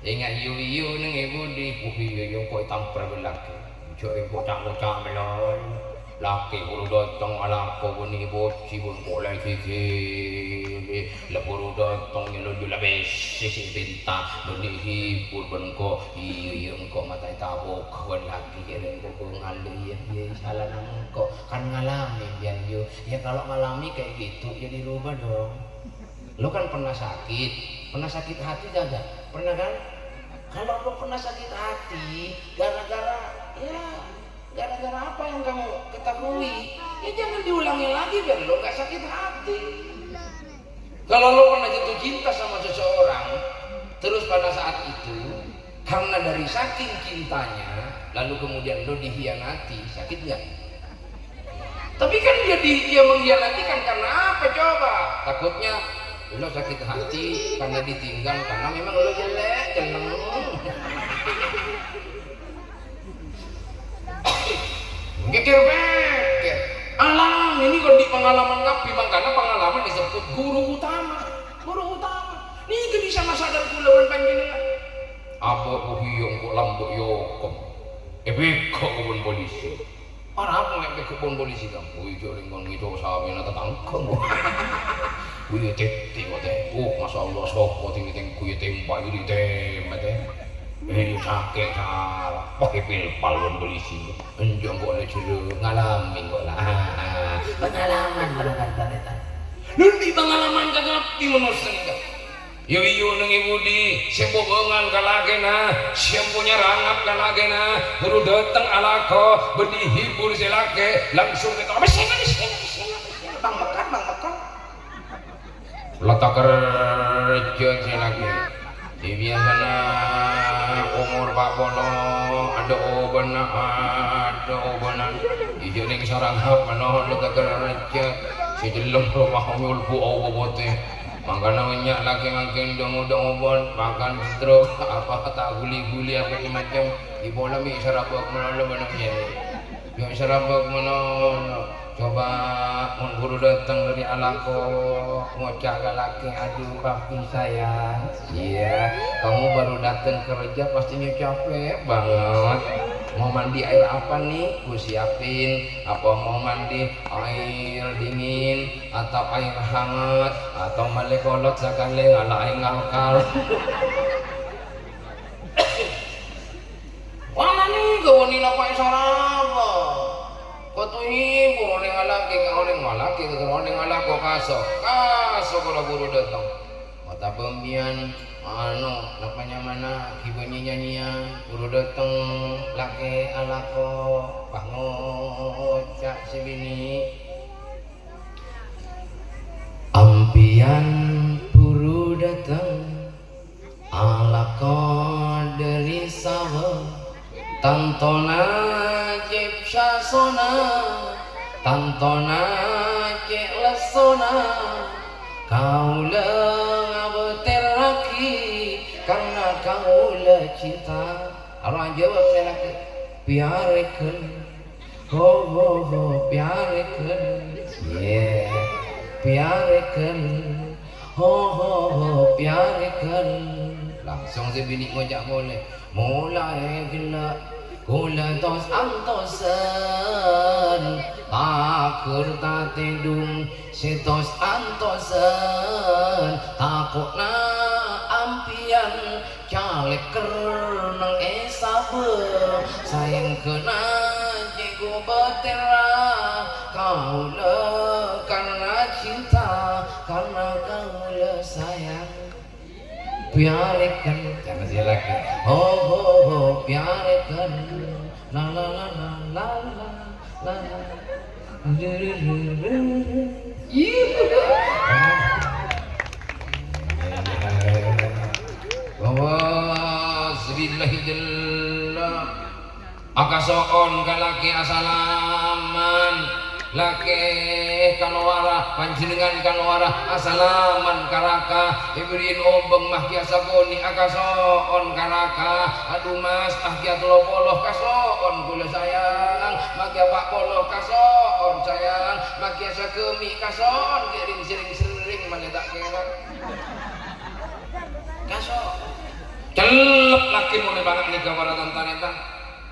Enga' yu-yu neng è budi, oh iyâ, iyâ, engko' ètampar bellâghi. Jhâ' engko' ca'-ngoca' mellon. Lakè buru dâteng alako bânnè bocè bân polè ghighili. La buru dâteng nyalonjhuk la bessè sè pènta bânnè hibur bân engko'. Iyâ, iyâ, engko' mata ètabuk bân lakè kèrèng kobâ ngalè, iyâ, iyâ, sala nang engko' kan ngalamè bi'en, yu. Ya, kalau ngalami kayak gitu, ya dirubah dong. Lo kan pernah sakit, pernah sakit hati gak? Pernah kan? Kalau lo pernah sakit hati gara-gara, ya, gara-gara apa yang kamu ketahui, ya jangan diulangi lagi biar lo nggak sakit hati. Kalau lo pernah jatuh cinta sama seseorang, terus pada saat itu karena dari saking cintanya, lalu kemudian lo dikhianati, sakit nggak? Tapi kan dia di, dia mengkhianati kan karena apa coba? Takutnya lo sakit hati karena ditinggal, karena memang lo jelek, jelek. Pikir-pikir. Alang, ini kok di pengalaman kabbhi, makanya pengalaman disebut guru utama. Guru utama. Nèka bisa masadar kaulâ bân panjhennengngan. Apa wah iyâ engko' lambâ' èokom. Èpèghâ' ka polisi. Ora apa mè' pèghâ' ka polisi, Kang. Wih, jhâ' rèng kon ngèco' sapèna tatangghâ, Bu. Wih, tèttè kok, tè. Oh, masyaallah, sapa tèng-tènggu yâ tèmpa, yâ ditèmpa, tè. Eh, sakè' sala. Wah, èpèlpal ka polisi. Enjâ' engko' la jhârâng ngalamè engko' la. Pengalaman, pengalaman, pengalaman. Lho, di pengalaman ka kabbhi manossa nèka. Yu-yu neng è budi, sè bhubungan ka lakèna, sè empunya rangap ka lakèna, buru dâteng alako, bânnè hibur sè lakè, langsung kèto, "Bessèna, bessèna, bessèna, bessèna, Bang Mekan, Bang Mekan." La takerjhât sè lakè. Sè biyasana omor pa' polo, adâ' obâna, adâ' obâna. Iyâ neng sarangap manoh la takerjhât. Sè cellem rowa nyolbu oba potè. Mangkana bânnya' lakè mangkèn dhâng-odhâng obân, makan stroke, apa ta' guli-guli apa macem. Ipola mè' sarabâk malolo bânnya' miyèn. Mè' sarabâk malolo. Coba mon buru dâteng dâri alako, ngoca' ka lakè, "Aduh, papi sayang." Iya, kamu baru datang kerja pastinya capek banget. Mau mandi air apa nih? Ku siapin. Apa mau mandi air dingin atau air hangat atau malè kolot sakali ngala' aèng ngalkal? Wah, nani gawani napa sarapa? Kotu hibur orèng alakè ka orèng alakè ka orèng alako kaso. Kaso kala buru dâteng. Mata bâmbiyan, anu, napa nyamana, ghibâ nyanyian, buru dâteng, lakè alako, pas ngoca' sè binè'. Ampèyan buru dâteng, alako dâri sawah. Tantona cè' sasona, tantona cè' lessona, kaulâ ngabâtèrraghi karna kaulâ cinta. Arowa jâwâb sè lakè, "Pèyarèghân, ho, ho, ho, pèyarèghân, yè, pèyarèghân, ho, ho, ho, pèyarèghân." Langsung sè binè' ngoca' polè, "Molaè ghellâ' kaulâ tos-antosan, ta' ghur ta' tèdung sè tos-antosan, tako'na ampèyan calèkker neng è sabâ, saèngghâna cè' ngabâtèrra kaulâ karna cinta, karna kaulâ sayang." Pèyarèghân, jangan sè lakè. Ho, ho, ho, pèyarèghân. La, la, la, la, la, la, la, la. Yu, yu, yu, yu. Auzubillahi jalla. Akaso'on ka lakè asalaman. Lakè kalowara, panjhennengngan kalowara, asalaman ka raka. Èbèrri'in obâng maskè asakonè', akaso'on ka raka. Adhu, Mas, maskè tello polo, kaso'on kaulâ sayang. Maskè pa' polo, kaso'on sayang. Maskè sagâmè', kaso'on kèrèng sèrèng-sèrèng malè ta' kèra. Kaso'on. Cellep lakè mon èpangannè ka para tan-tarètan.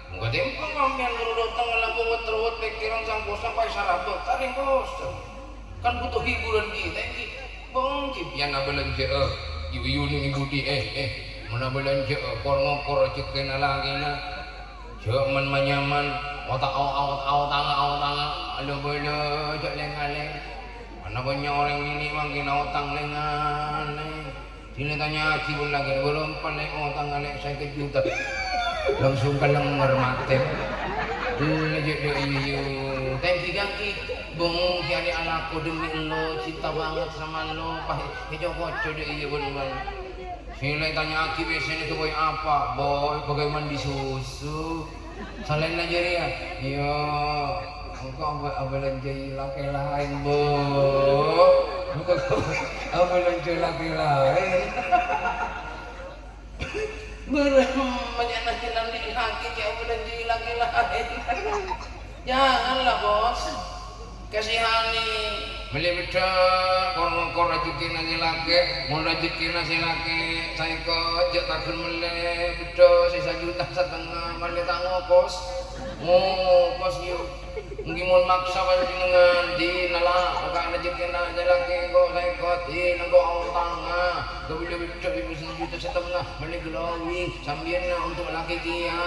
Monggo Tempo sampèyan buru dâteng ngala' bowet-rowet pèkkèran sangkosa paè sarabâ, tarèng kosong. Kan butuh hiburan kita ènggi. Bângkè pèyan abâlânjhâ'â. Yu-yu nèng è budi, eh, eh. Mon abâlânjhâ'â, kor-ngokor rejhekkèna lakèna. Jhâ' man-manyaman, ota-, o-, o-, otanga, otanga, alobâlâ, jhâ' lèng-ngalèng. Ana bânnya' orèng nènè' mangkèn otang lèng-ngalèng. Sè la ètanya'aghi pon lakèna, "Bârâmpa lè' otangnga, Lè'?" "Sèket juta." Langsung kalènger matè. Dullu jhâ' dâ' iyâ. Tèngghi ganggi. Bung, kèya alako demi lo, cinta banget sama lo. Pas èco-koco dâ' iyâ, bân-bân. Sè la ètanya'aghi biasanya ke boy apa? Boy, pakai mandi susu. Salaènna jârèya, iyâ, engko' abâ-, abâlânjhâi lakè laèn, Bu. Engko' abâlânjhâi lakè laèn. Bârâmma nyana kènan lakè jhâ' abâlânjhâi lakè laèn. Janganlah, Bos. Kasèhanè. Mellè beddhâ', kor-ngokor rejhekkèna sè lakè. Mon rejhekkèna sè lakè, saèko jhâ' taghun mellè beddhâ' sè sajuta satengnga, mellè ta' ngokos. Ngokos, yu. Ènggi mon maksa panjhennengngan, dinala ka rejhekkèna sè lakè, kok saèko, dinengko otanga. Ghâbây beddhâ' sajuta satengnga, mellè glowing. Sampèyanna onto' lakè kèya,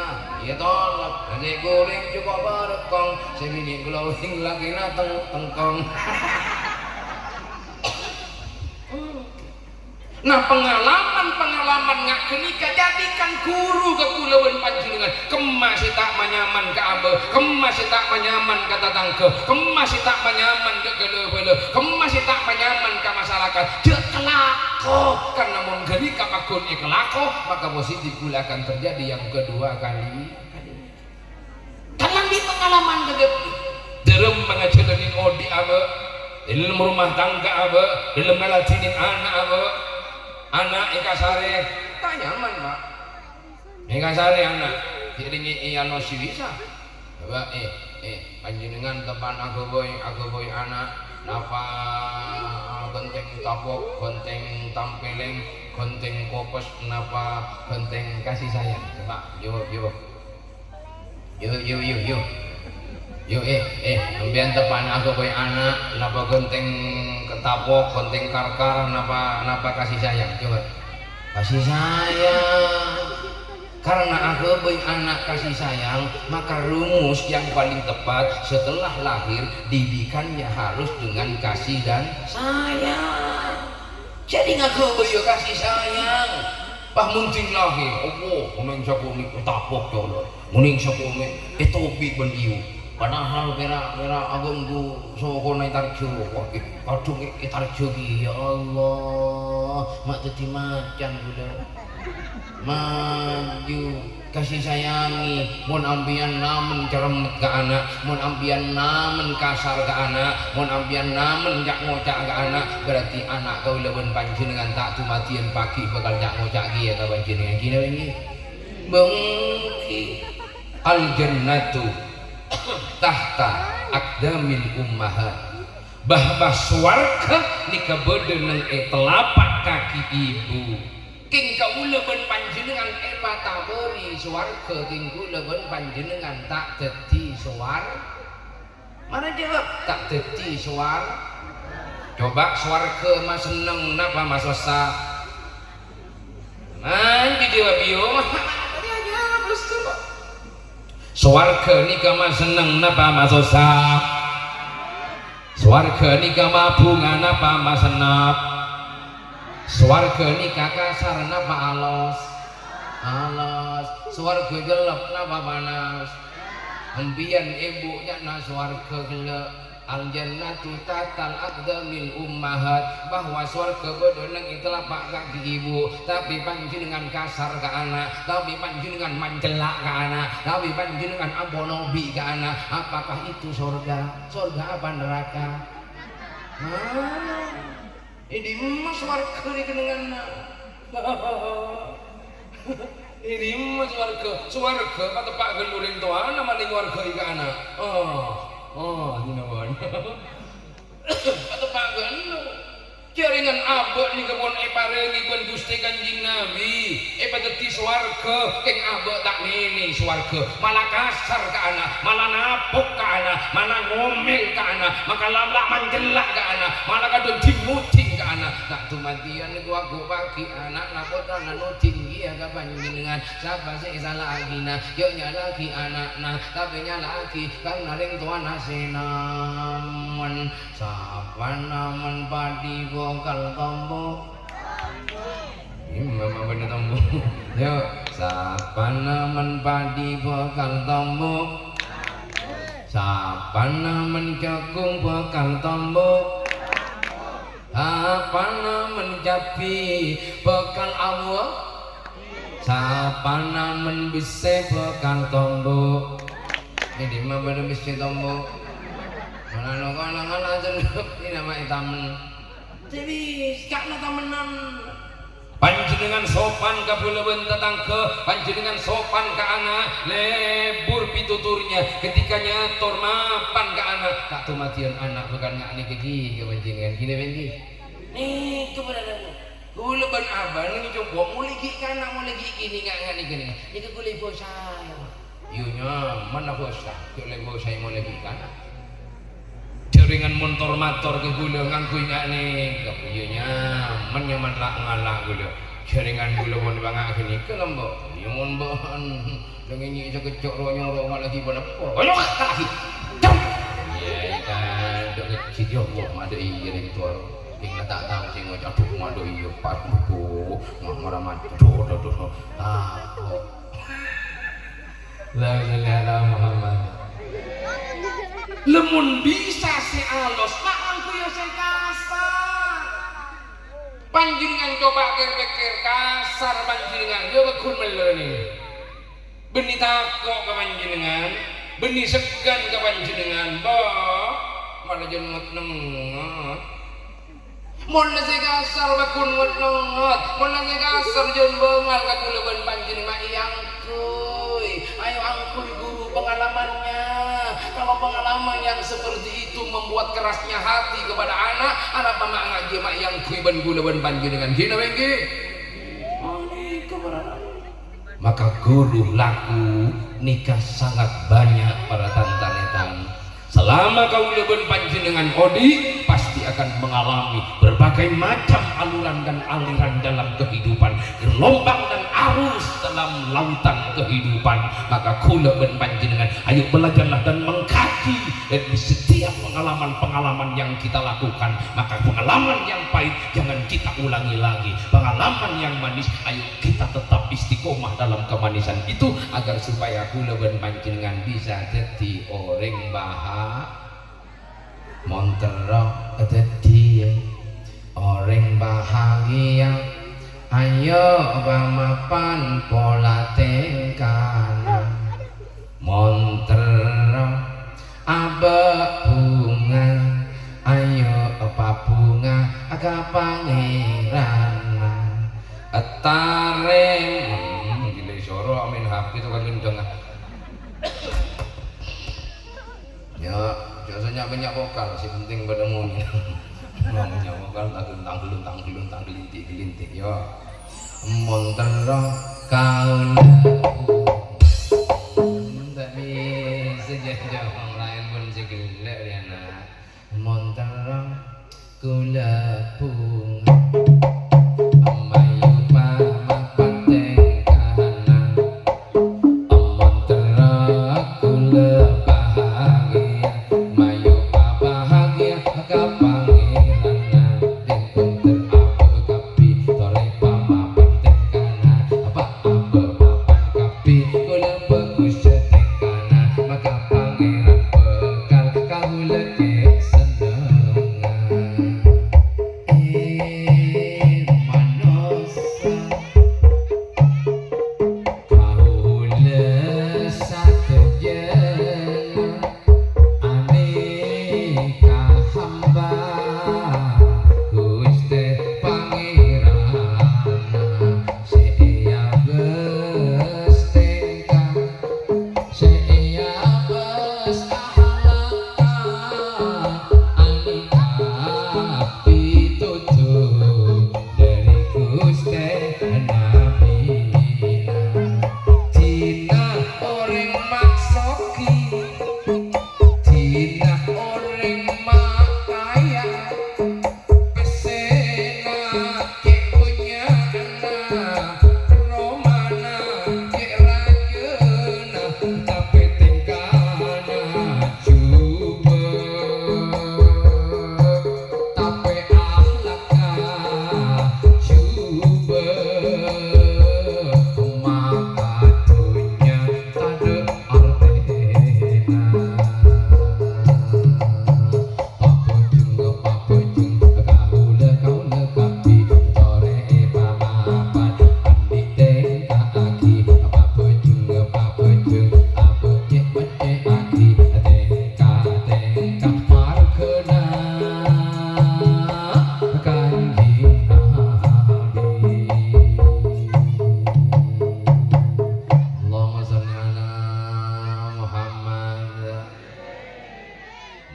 iyâ tolak. Nasi goreng cokop bârâkkong, sè binè' glowing lakèna teng-, tengkong. Nah, pengalaman-pengalaman nga' ghânèka jadikan guru ka kaulâ bân panjhennengngan. Kemma sè ta' manyaman ka abâ, kemma sè ta' manyaman ka tatangghâ, kemma sè ta' manyaman ka ghâlâ-bâlâ, kemma sè ta' manyaman ka masyarakat. Jhâ' kalako, karna mon ghânèka pagghun èkalako, maka positif kaulâ akan terjadi yang kedua kali. Kan lanjut pengalaman ghâbây. Dhârem pangajhâlânin odi' abâ', dhâlem rumah tangga abâ', dhâlem ngaladhinin ana' abâ'. Ana' èkasarè, ta' nyaman, Pak. Èkasarè ana', jhâ' dingngè'è anos sè bisa. Coba, eh, eh, panjhennengngan teppa'na aghâbây, aghâbây ana', napa ghântèng tapok, ghântèng tampèlèng, ghântèng kopes, napa ghântèng kasih sayang? Coba, jawab, jawab. Yo, yo, yo, yo. Yo, eh, eh, sampèyan teppa'na aghâbây ana', napa ghântèng tapok, ghântèng karkar, napa, napa kasih sayang? Coba. Kasih sayang. Karena aghâbây ana' kasih sayang, maka rumus yang paling tepat setelah lahir, didikannya harus dengan kasih dan sayang. Jadi ngaghâbây ya kasih sayang. Pas mon dhing lahir, opo, ngonèng sakonè' tapok, colo'. Ngonèng sakonè' ètobi' bân iyâ. Padahal pèra', pèra' aghânggu sokona ètarjâ. Wah, kadhung ètarjâ kèya, ya Allah. Ma' dhâddhi macan kaulâ. Maju. Kasih sayangi, mon ampèyan namen cermet ka ana', mon ampèyan namen kasar ka ana', mon ampèyan namen ca'-ngoca' ka ana', berarti ana' kaulâ bân panjhennengngan ta' dumadiyân paghi' bhâkal ca'-ngoca' kèya ka panjhennengngan. Ghi napa ènggi? Bângkè. Al-jannatu tahta aqdamil ummahat. Bahwa sowarghâ nèka bâdâ neng è telapak kaki ibu. Kèng kaulâ bân panjhennengngan èpatabâri sowarghâ, kèng kaulâ bân panjhennengngan ta' dhâddhi sowar-, mara jawab, ta' dhâddhi sowar-, coba, sowarghâ masenneng napa masossa? Nah, jawab, yo. Sowarghâ nèka masenneng napa masossa? Sowarghâ nèka mabhunga napa masennap? Sowarghâ nèka kasar napa alos? Alos. Sowarghâ jellep napa panas? Empèyan, Ibu, nya'na sowarghâ ghellâ'. Al-jannatu tahta aqdamil ummahat, bahwa sowarghâ bâdâ neng è telapak kaki ibu, tapè panjhennengngan kasar ka ana', tapè panjhennengngan mancella' ka ana', tapè panjhennengngan aponobi ka ana'. Apakah itu sorga? Sorga apa neraka? Nah, è dimma sowarghâ nèka neng ana'? È dimma sowarghâ? Sowarghâ pateppa' ghâllu rèng towana, malè ngowarghâi ka ana'. Oh, oh, ghi napa? Pateppa' ghâllu. Jhâringan abâ' nèka pon èparèngè bân Ghustè Kanjeng Nabi, èpadhâddhi sowarghâ, kèng abâ' ta' nènè sowarghâ, mala kasar ka ana', mala napok ka ana', mala ngomèl ka ana', mala la'-mala' manjella' ka ana', mala kadhâng dhing-ngodhing ka ana'. Ta' dumadiyân nèko aghupaghi ana'na pottrana ngodhing kèya ka Panjhennengngan. Sapa sè èsala'aghina? Jhâ' nyala'aghi ana'na, tapè nyala'aghi karna rèng towana sè namen. Sapana men padhi bhâkal tombu? Imam apa bhender tombu? Yo, sapana men padhi bhâkal tombu? Sapana men jhâghung bhâkal tombu? Sapana men cabbhi bhâkal abuwâ? Sapana men bessè bhâkal tombu? È dimma bâdâ bessè tombu? Mala nongko' nang ana' cendhep, ini nama itamen. Jadi, ca'na tamennan. Panjhennengngan sopan ka bhâlâ bân tatangghâ, panjhennengngan sopan ka ana', lebur pituturnya ketika nyator mapan ka ana'. Ta' dumadiyân ana' bhâkal nga' nèka ghi ka panjhennengngan, ghi napa ènggi? Nèka bhârâna, Bu. Kaulâ bân abâ nèka coba molè ghi' kana', molè ghi' kènè nga', nga' nèka, nèka. Nèka kaulâ èbhâsa, ya. Iyâ, nyaman abhâsa, jhâ' lè bhâsa molè ghi' kana'. Jhâringan mon tor-mator ka kaulâ ngangghuy nga' nèka. Iyâ, nyaman, nyaman la'-ngala' kaulâ. Jhâringan kaulâ mon bânga' ghânèka, lambâ'. Iyâ, mon bâ'ân. Dâ' ngènyè sakejjhâ' ro-nyoro ma' lagi panèpo. Ayo, kalagi. Jam. Iyâ, kan, dâ' ngènyè, ya Allah, ma' dâ' iyâ rèng towa. Kèng la ta' tao sè ngoca', aduh, ma' dâ' iyâ, pas, aduh, ma' mara macet, aduh, aduh, aduh. Ah, kok. Allahumma sholli ala Muhammad. Lamon bisa sè alos, ma' ngangghuy sè kasar. Panjhennengngan coba kèr-pèkkèr, kasar panjhennengngan, yâ bâghun mellènè. Bânnè tako' ka panjhennengngan, bânnè segghân ka panjhennengngan, bâ, mala jân ngot-nengngot. Mon la sè kasar, bâghun ngot-nengngot. Mon la sè kasar, jân bângal ka kaulâ bân panjhennengngan, ma' èangghuy. Ayo angghuy ghuru pengalamannya. Kalau pengalaman yang seperti itu membuat kerasnya hati kepada anak, arapa ma' ngajhi ma' èangghuy bân kaulâ bân panjhennengngan? Ghi napa ènggi? Maka ghuru laku nèka sangat banyak, para tan-tarètan. Selama kaulâ bân panjhennengngan odi', pasti akan mengalami berbagai macam aluran dan aliran dalam kehidupan, gelombang dan arus dalam lautan kehidupan. Maka kaulâ bân panjhennengngan, ayo belajarlah dan mengkaji dari setiap pengalaman-pengalaman yang kita lakukan. Maka pengalaman yang pahit jangan kita ulangi lagi. Pengalaman yang manis, ayo kita tetap istiqomah dalam kemanisan itu, agar supaya kaulâ bân panjhennengngan bisa dhâddhi orèng baha-, mon terro dhâddhi orèng bahagia, ayo pamapan pola tèngkana. Mon terro abâ' bhunga, ayo pabhunga ka Pangèranna. Ètarèm, hmm, gila soro maèn H P to kan gendeng. Ya, jhâ' sè nya'-bânnya' vokal, sè penting padâ monyè. Nya'-bânnya' vokal, tanggelun, tanggelun, tanggelun, tanggelintik-gelintik, ya. Mon terro kaulâ. Mon ta' bisa jhâ' wong laèn pon sè ghellâ' rèya, na'. Mon terro kaulâ bhunga. Mayu pamapan tèngkana. Mon terro kaulâ bahagia. Mayu pabahagia ka Pangèranna. Dèng bhunter abâ' kabbhi torè pamapan tèngkana. Apa abâ' papan kabbhi kaulâ bhâghus tèngkana. Maka Pangèran bhâkal kaulâ cè' sennengnga. Eh,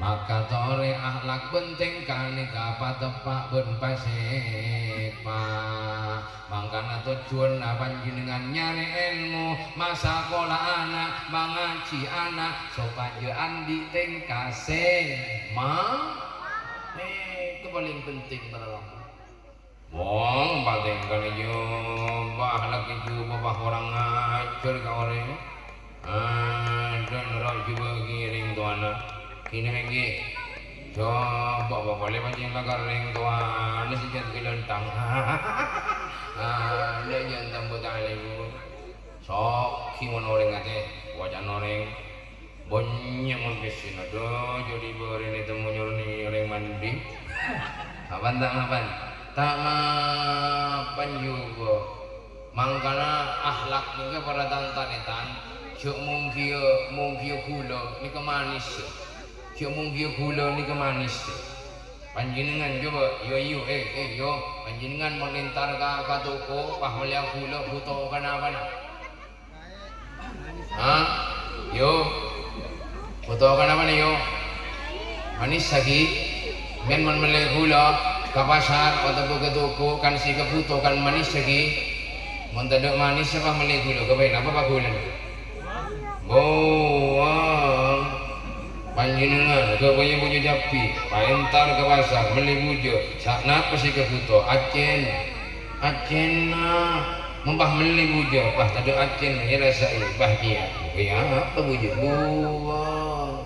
Akatorè akhlak bân tèngka nèka pateppa' bân pasèpa. Mangkana tojjhuwânna panjhennengngan nyarè èlmo, masakola ana', mangajhi ana', sopajâ andi' tèngka sè ma-, eh, itu paling penting para rabu. Wong patèngkana jhubâ, laghi jhubâ, bâh, korang ajhâr ka orèng. Ah, dâ' noro' jhubâ ghi rèng towana. Kènè' mènggi. Jhubâ, bâh, polè pancèng lakar rèng towana sè jhân ghâlândhâng. Ah, dâ' jhân tambâ talè jhubâ. Soghi mon orèng atè, kowacan orèng. Bânnya' mon pèssèna, dâ' jhâ' dhi' bârâna ètemmo nyoronè orèng mandi. Mapan ta' mapan? Ta' mapan jhubâ. Mangkana akhlak nèka para tan-tarètan, jhâ' monggiyâ, monggiyâ ghulâ nèka manès. Jhâ' monggiyâ ghulâ nèka manès. Panjhennengngan jhubâ, yo, yo, eh, eh, yo, panjhennengngan mon entar ka, ka toko, pas mellèya ghulâ, bhuto kanapana? Ha? Yo. Bhuto kanapana, yo? Manès, sagi. Sampèyan mon mellè ghulâ ka pasar otabâ ka toko, kan sè èkabhuto kan manès, sagi. Mon tadâ' manès, sapa mellè ghulâ? Ghâbây napa paghulâna? Bowang. Panjhennengngan ghâbây bujâ cabbhi, paentar ka pasar, mellè bujâ. Sa-, napa sè èkabhuto? Accèn. Accènna. Mon pas mellè bujâ, pas tadâ' accèn, èrasaè, pas kèya. Kèya apa bujâ? Bowang.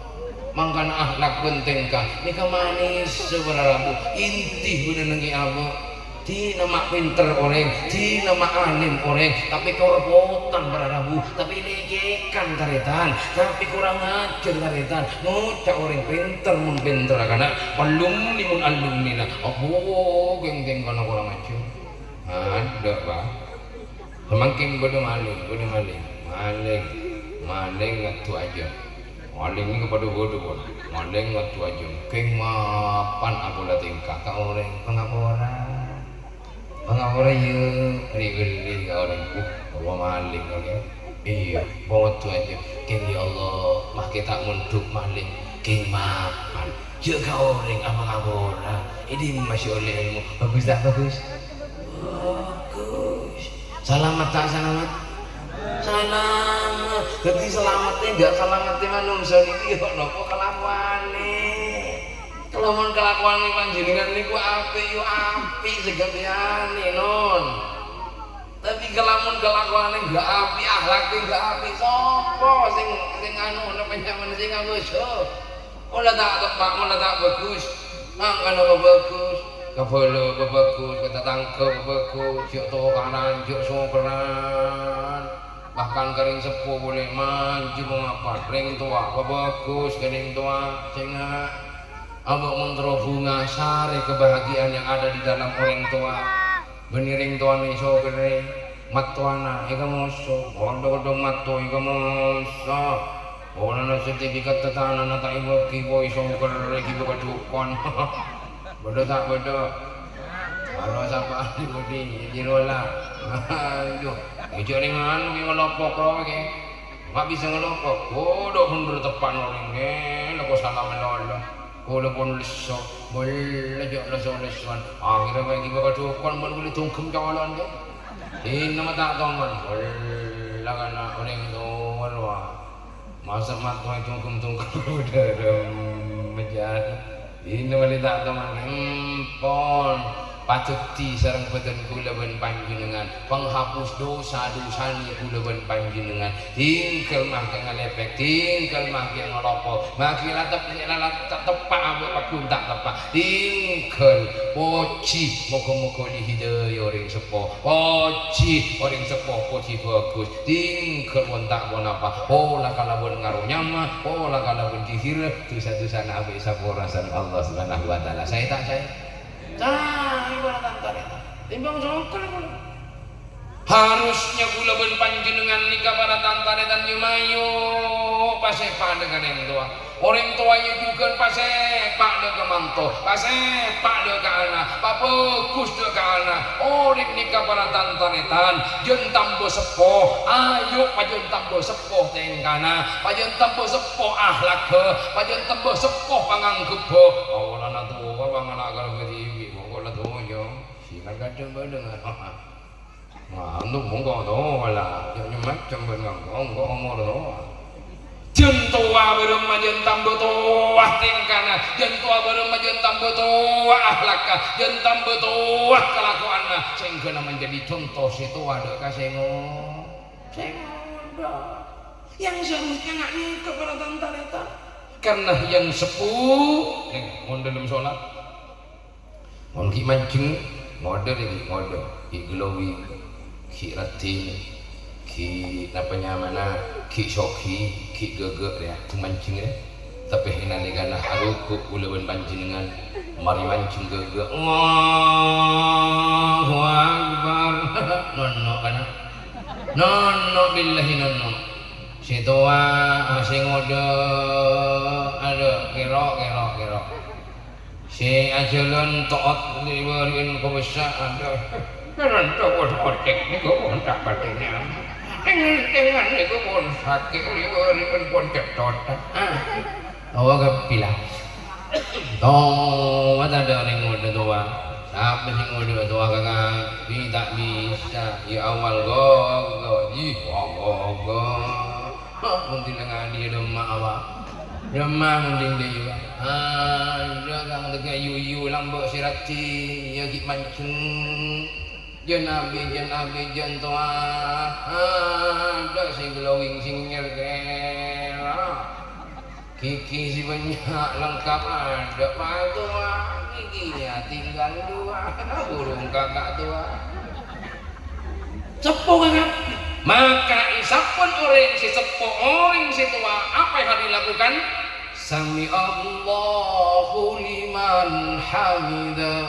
Mangkana akhlak bân tèngka nèka manès, para rabu. Inti bâdâna nèka abâ'. Dinah ma' pènter orèng, dinah ma' alim orèng, tapè korpotan para rabu, tapè lècèkan tarètan, tapè korang ajhâr tarètan, ngoca' orèng pènter mon pènterra kana', alumni mon alumnina, abbhu, kèng-kèng kana' korang ajhâr. Adâ', Pa'. Samangkèn bâdâ malèng, bâdâ malèng. Malèng, malèng ngaddu ajâm. Malèng nèka padâ bâdâ, pon. Malèng ngaddu ajâm. Kèng mapan apola tèngka ka orèng, pangapora. Pangapora, yâ, ri-, ri-, ka orèng. Uh, apa malèng, orèng. Iyâ, pon ngaddu ajâm. Kèng, ya Allah, makè ta' mondhuk malèng. Kèng mapan. Jhâ' ka orèng apangapora. È dimma sè ollè èlmo? Bagus ta' bagus? Bagus. Salamet ta' salamet? Salamet. Dhâddhi salamettè, enggak salamettè manungsa nèko ya napa kalakowanna. Kalamun kalakowanna panjhennengngan nèko apè', ya apè' saghâmpèyanna, Non. Tapè kalamun kalakowanna enggak apè', akhlakè enggak apè', sapa sè, sè anu, napa nyamana sè ngabâsa? Mon la ta' teppa', mon la ta' bagus, mangkana pabhâghus, ka bhâlâ pabhâghus, ka tatangghâ pabhâghus, jhâ' tokaran, jhâ' sokèran. Bahkan ka rèng seppo polè, manjheng mapan, rèng towa, pabhâghus ka rèng towa, sènga'. Abâ' mon terro bhunga, sarè kebahagiaan yang ada di dalam orang tua. Bânnè rèng towana èsokèrè, mattowana èkamoso, kodhung-kodhung matto èkamoso. Polana sertifikat tatanana ta' èbâghi, pon èsokèrè ghibâ ka dhukon. Bâdâ ta' bâdâ? Mara sapa'an budi, jârèya la. Aduh, èjhâ' rèng anu kè ngalopok rowa kè. Ma' bisa ngalopok. Kodhung bhender teppa' orèng kè, lako salam lolo. Kaulâ pon lesso, bâllâ jhâ' lesso-lessowan. Akhèrra bâi ghibâ ka dhukon, bân kaulâ tongkem colo'an, yâ. Dinah ma' ta' toman, bâllâ kana' orèng towa rowa. Masa' mattowa tongkem-tongkem, dhârem mèjâr. Dinah malè ta' toman, empon. Padhâddhi sareng bhâdhân kaulâ bân panjhennengngan, panghapus dosa-dosana kaulâ bân panjhennengngan. Tinggal mangkèn ngalèpèk, tinggal mangkèn ngalopok, mangkèn la tep-, la, la te-, teppa' abâ' paggun ta' teppa'. Tinggal pojhi, moghâ-moghâ èhidayah orèng seppo. Pojhi orèng seppo, pojhi bhâghus. Tinggal pon ta' ponapa, pola kalabân ngaro nyama, pola kalabân dhihir, dosa-dosana abâ' èsapora sareng Allah Subhanahu wa Ta'ala. Saè ta' saè? Saè, para tan-tarètan. Timbang songkel kaulâ. Harusnya kaulâ bân panjhennengngan nèka para tan-tarètan, yu-mayu pasèpa' dâ' ka orèng towa. Orèng towa yu jhughân pasèpa' dâ' ka manto, pasèpa' dâ' ka ana', pabhâghus dâ' ka ana'. Orèng nèka para tan-tarètan, jhân tambâ seppo, ayo pajhân tambâ seppo tèngkana, pajhân tambâ seppo ahlakka, pajhân tambâ seppo pangang- Kadhâng bâdâ nga-, Wah, antu mongko towa la. Jhâ' nyemmacem bân ngangko, engko' omor towa. Jhân towa bârâmma jhân tambâ towa tèngkana, jhân towa bârâmma jhân tambâ towa akhlakka, jhân tambâ towa kalakowanna, sehingga menjadi contoh sè towa dâ' ka sè ngo-, sè ngodâ. Yang seharusnya nga' nyèngkep para tan-tarètan. Karena yang sepuh, neng, mon dâlem sholat. Mon ghi' manjheng, ngodâ rè ghi' ngodâ, ghi' glowing, ghi' raddhin, ghi' napa nyamana, ghi' soghi, ghi' ghâghâ' rèya, ghi' manjheng rè. Tapè è nalèkana aruku' kaulâ bân panjhennengngan marè manjheng ghâghâ', Allahu Akbar. Nonno' kana'. Nonno' billahi nonno'. Sè towa, sè ngodâ, adâ, kèro', kèro', kèro'. Sè ajhâlân to'ot lèbâri'ân kobâsa, adâ. Kèran to'ot ngocèk nèko pon ta' patè nyama. Tèng-tèngan nèko pon sakè' lèbâri'ân pon cèttotan. Ah. Towa kabbhi la. Towa tadâ' orèng ngodâ towa. Sapa sè ngodâ towa ka kabbhi ta' bisa. Iyâ awal ghâghâ, ih, ghâghâ. Hah, mon dilengani dâ' emma' apa? Dâ' emma' mon dingding juga. Adâ' kang tega yu-yu lambâ' sè raddhin, iyâ ghi' manjheng. Jân abit, jân abit, jân towa. Adâ' sè glowing sè ngèr kèra. Gigi sè bânnya' lengkap adâ' patowa. Giginya tinggal dua. Burung kakak tua. Seppo ka kabbhi. Maka isapon orèng sè seppo, orèng sè towa, apa yang harus dilakukan? Sami'allahu liman hamidah.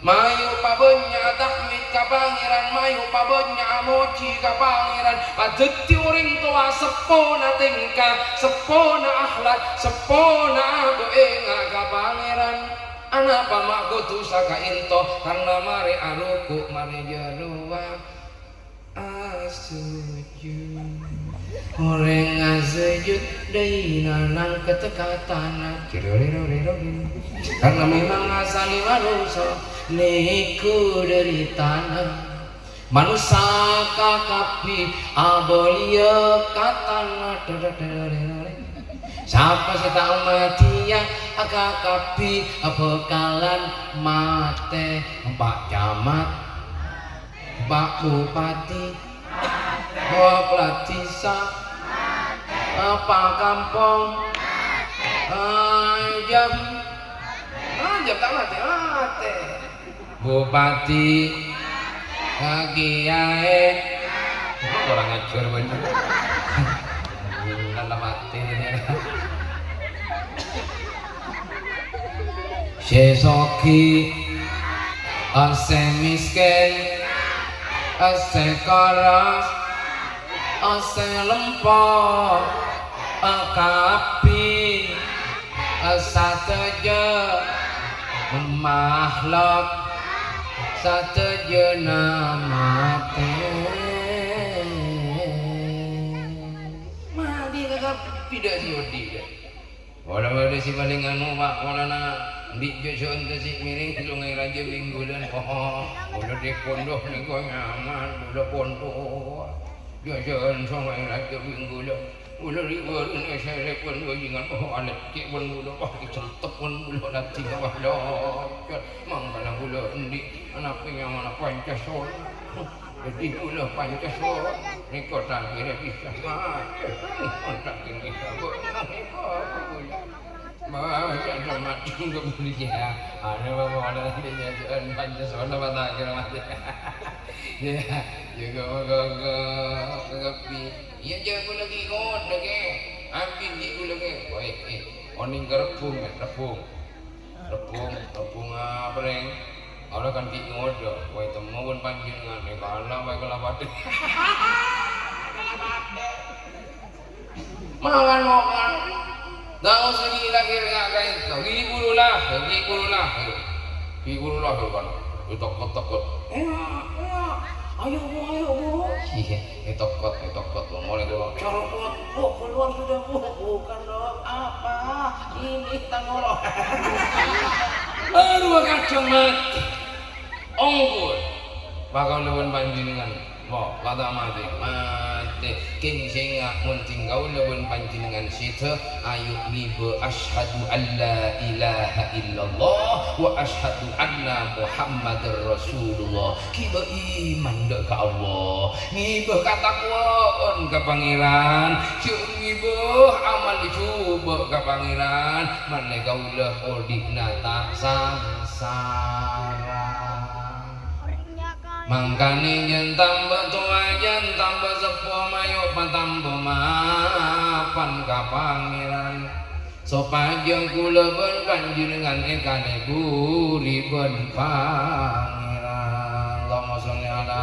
Mayu pabânnya' tahmid ka Pangèran, mayu pabânnya' amojhi ka Pangèran. Padâddhi orèng towa seppona tèngka, seppona akhlak, seppona abâ' enga' ka Pangèran. Anapa ma' kodhu sakaènto? Karna marè aruku', marè jârowa. Asujud. Orèng asujud dâina nangkèt ka tana. Karna memang asalè manossa nèko dâri tana. Manossa kakabbhi abâliyâ ka tana. Sapa sè ta' matèya kakabbhi bhâkalan matè. Pa' Camat. Pak Bupati, Kepala Desa, Pak Kampong, Ajam, Ajam ta' matè, matè. Bupati, Kiai, kurang ajar bânnya'. Lala matè. Sè soghi, sè mèskèn, sè kara, sè lempo, kabbhi, sadhâjâ makhluk, sadhâjâna matè. Matè ka kabbhi dâ' sè odi' dâ'. Ola-ola sè palèng anu, Pa', polana andi' jhâjhâ'ân tasè' mèrèng Sungai Raja Benggulan. Oh, kaulâ dâri pondok nèko nyaman, kaulâ pondok. Jhâjhâ'ân Sungai Raja Benggulan. Kaulâ ri' bârâna èsèrèp bân bajingan, oh, alèccè' bân kaulâ, wah, ècèntep bân kaulâ, ladhi, wah, locot. Mangkana kaulâ andi' anapa nyamana Pancasila. Dâddhi kaulâ Pancasila nèko ta' kèra bisa matè. Ta' kèra bisa, Bu. Baca selamat juga mulia. Anu, mau ada nanti jagoan Pancasila, apa ta' kèra matè? Ya, ya, go, go, go, go, go. Iyâ, jhâ' kaulâ ghi' ngodâ, Kè. Abit ghi' kaulâ, Kè. Woi, eh, onèng ka Rebbhung, Kè, Rebbhung. Rebbhung, Rebbhung apèrèng. Ora kan ghi' ngodâ, woi, temmo bân panjhennengan, è, kala wae kala padâ. Kala padâ. Mangan, mangan. Tao sè ghi' lahir nga' kaènto, ghi' buru lahir, ghi' buru lahir. Ghi' buru lahir kan, ètokot-tokot. Enga', enga'. Ayo, Bu, ayo, Bu. Iyâ. Ètokot, ètokot, molaè keluar. Copot, Bu, keluar sudah, Bu. Bukan doang apa, ini tangoro. Aduh, kadhâng matè. Ongghu, Kaulâ bân panjhennengan, mo, la ta' matè, matè. Kèng sènga' mon dhing kaulâ bân panjhennengan sèdhâ, ayo ngibâ asyhadu alla ilaha illallah wa asyhadu anna Muhammadar Rasulullah. Ngibâ iman dâ' ka Allah, ngibâ katakwaan ka Pangèran, jhâ' ngibâ amal jhubâ' ka Pangèran, ma'lè kaulâ odi'na ta' sangsara. Mangkana jhân tamba towa, jhân tamba seppo, mayu patampa mapan ka Pangèran, sopajâ kaulâ bân panjhennengan èkalèburi bân Pangèran. Allahumma sholli ala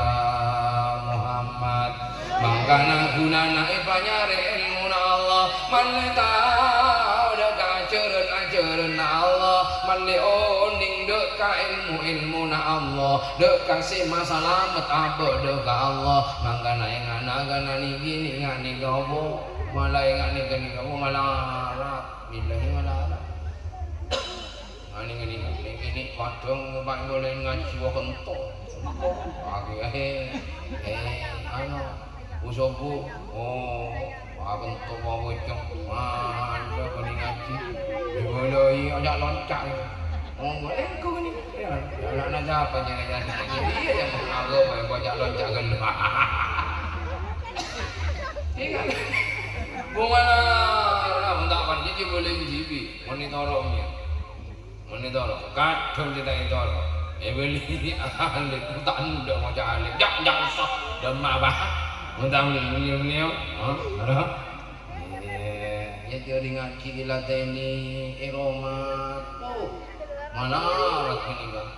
Muhammad. Mangkana ghunana èpanyarè èlmona Allah, ma'lè tao dâ' ka ajhârân-ajhârânna Allah, ma'lè onèng dâ' ka èlmo-èlmona Allah, dâ' ka sè masalamet abâ' dâ' ka Allah. Mangkana ènga' na-, ènga' nèka nèka apa? Mala ènga' nèka nèka apa? Malarat. Billahi malarat. Ani ngene, ngene, ngene, kadang Pak Ibu lain ngaji wa kento. Aku ya, he, he, anu, usobu, oh, wa kento, wa bocong, mantap ini ngaji. Dimulai, ajak loncat. Oh, boleh aku ini. Ya, ya, anak-anak siapa jangan-jangan? Iya, ya, aku, aku, aku ajak loncat kan. Iya kan? Bunga lah, lah, tak akan jadi boleh jibi. Monitor, Om, ya. Monitor, kadhâng cè' ta' ètor. Èbâli alè, ta' endâ' maca alè. Jak, jak, usah. Dâmma apa? Mon ta' bâli, bâli, bâli, ya. Hah? Ada? Iya, ya, jadi ngaji dilateni, è roma. Tuh, malarat ini, kan.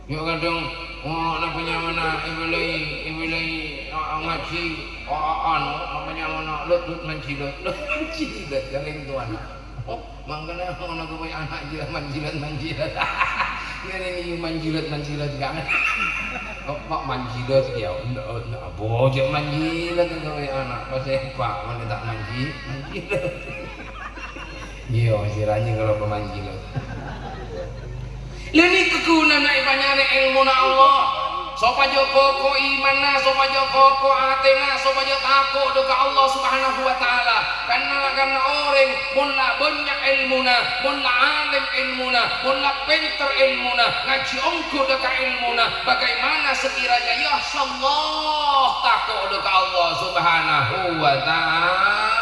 Yo, kadhâng, oh, napa nyamana èbâlâi, èbâlâi, a, a, ngaji, a, a, anu, napa nyamana, lut, lut, manjilot, lut, manjilot, kalèng tuwana. Oh, mangkana ana' ghâbây ana' jâ manjilot-manjilot. Ngèrèng iyâ manjilot-manjilot kan. Apa manjilot ya? Ndak, ndak, apa jâ manjilot ghâbây ana'. Pas èpa', mane ta' manji-, manjilot. Iyâ, sè rajin kalau pemanjilot. Lha nèka ghunana èpanyarè èlmona Allah. Sopajâ koko imanna, sopajâ koko atèna, sopajâ tako' dâ' ka Allah Subhanahu wa Ta'ala. Karna, karna orèng mon la bânnya' èlmona, mon la alim èlmona, mon la pènter èlmona, ngajhi ongghu dâ' ka èlmona, bagaimana sekiranya, ya Allah, tako' dâ' ka Allah Subhanahu wa Ta'ala?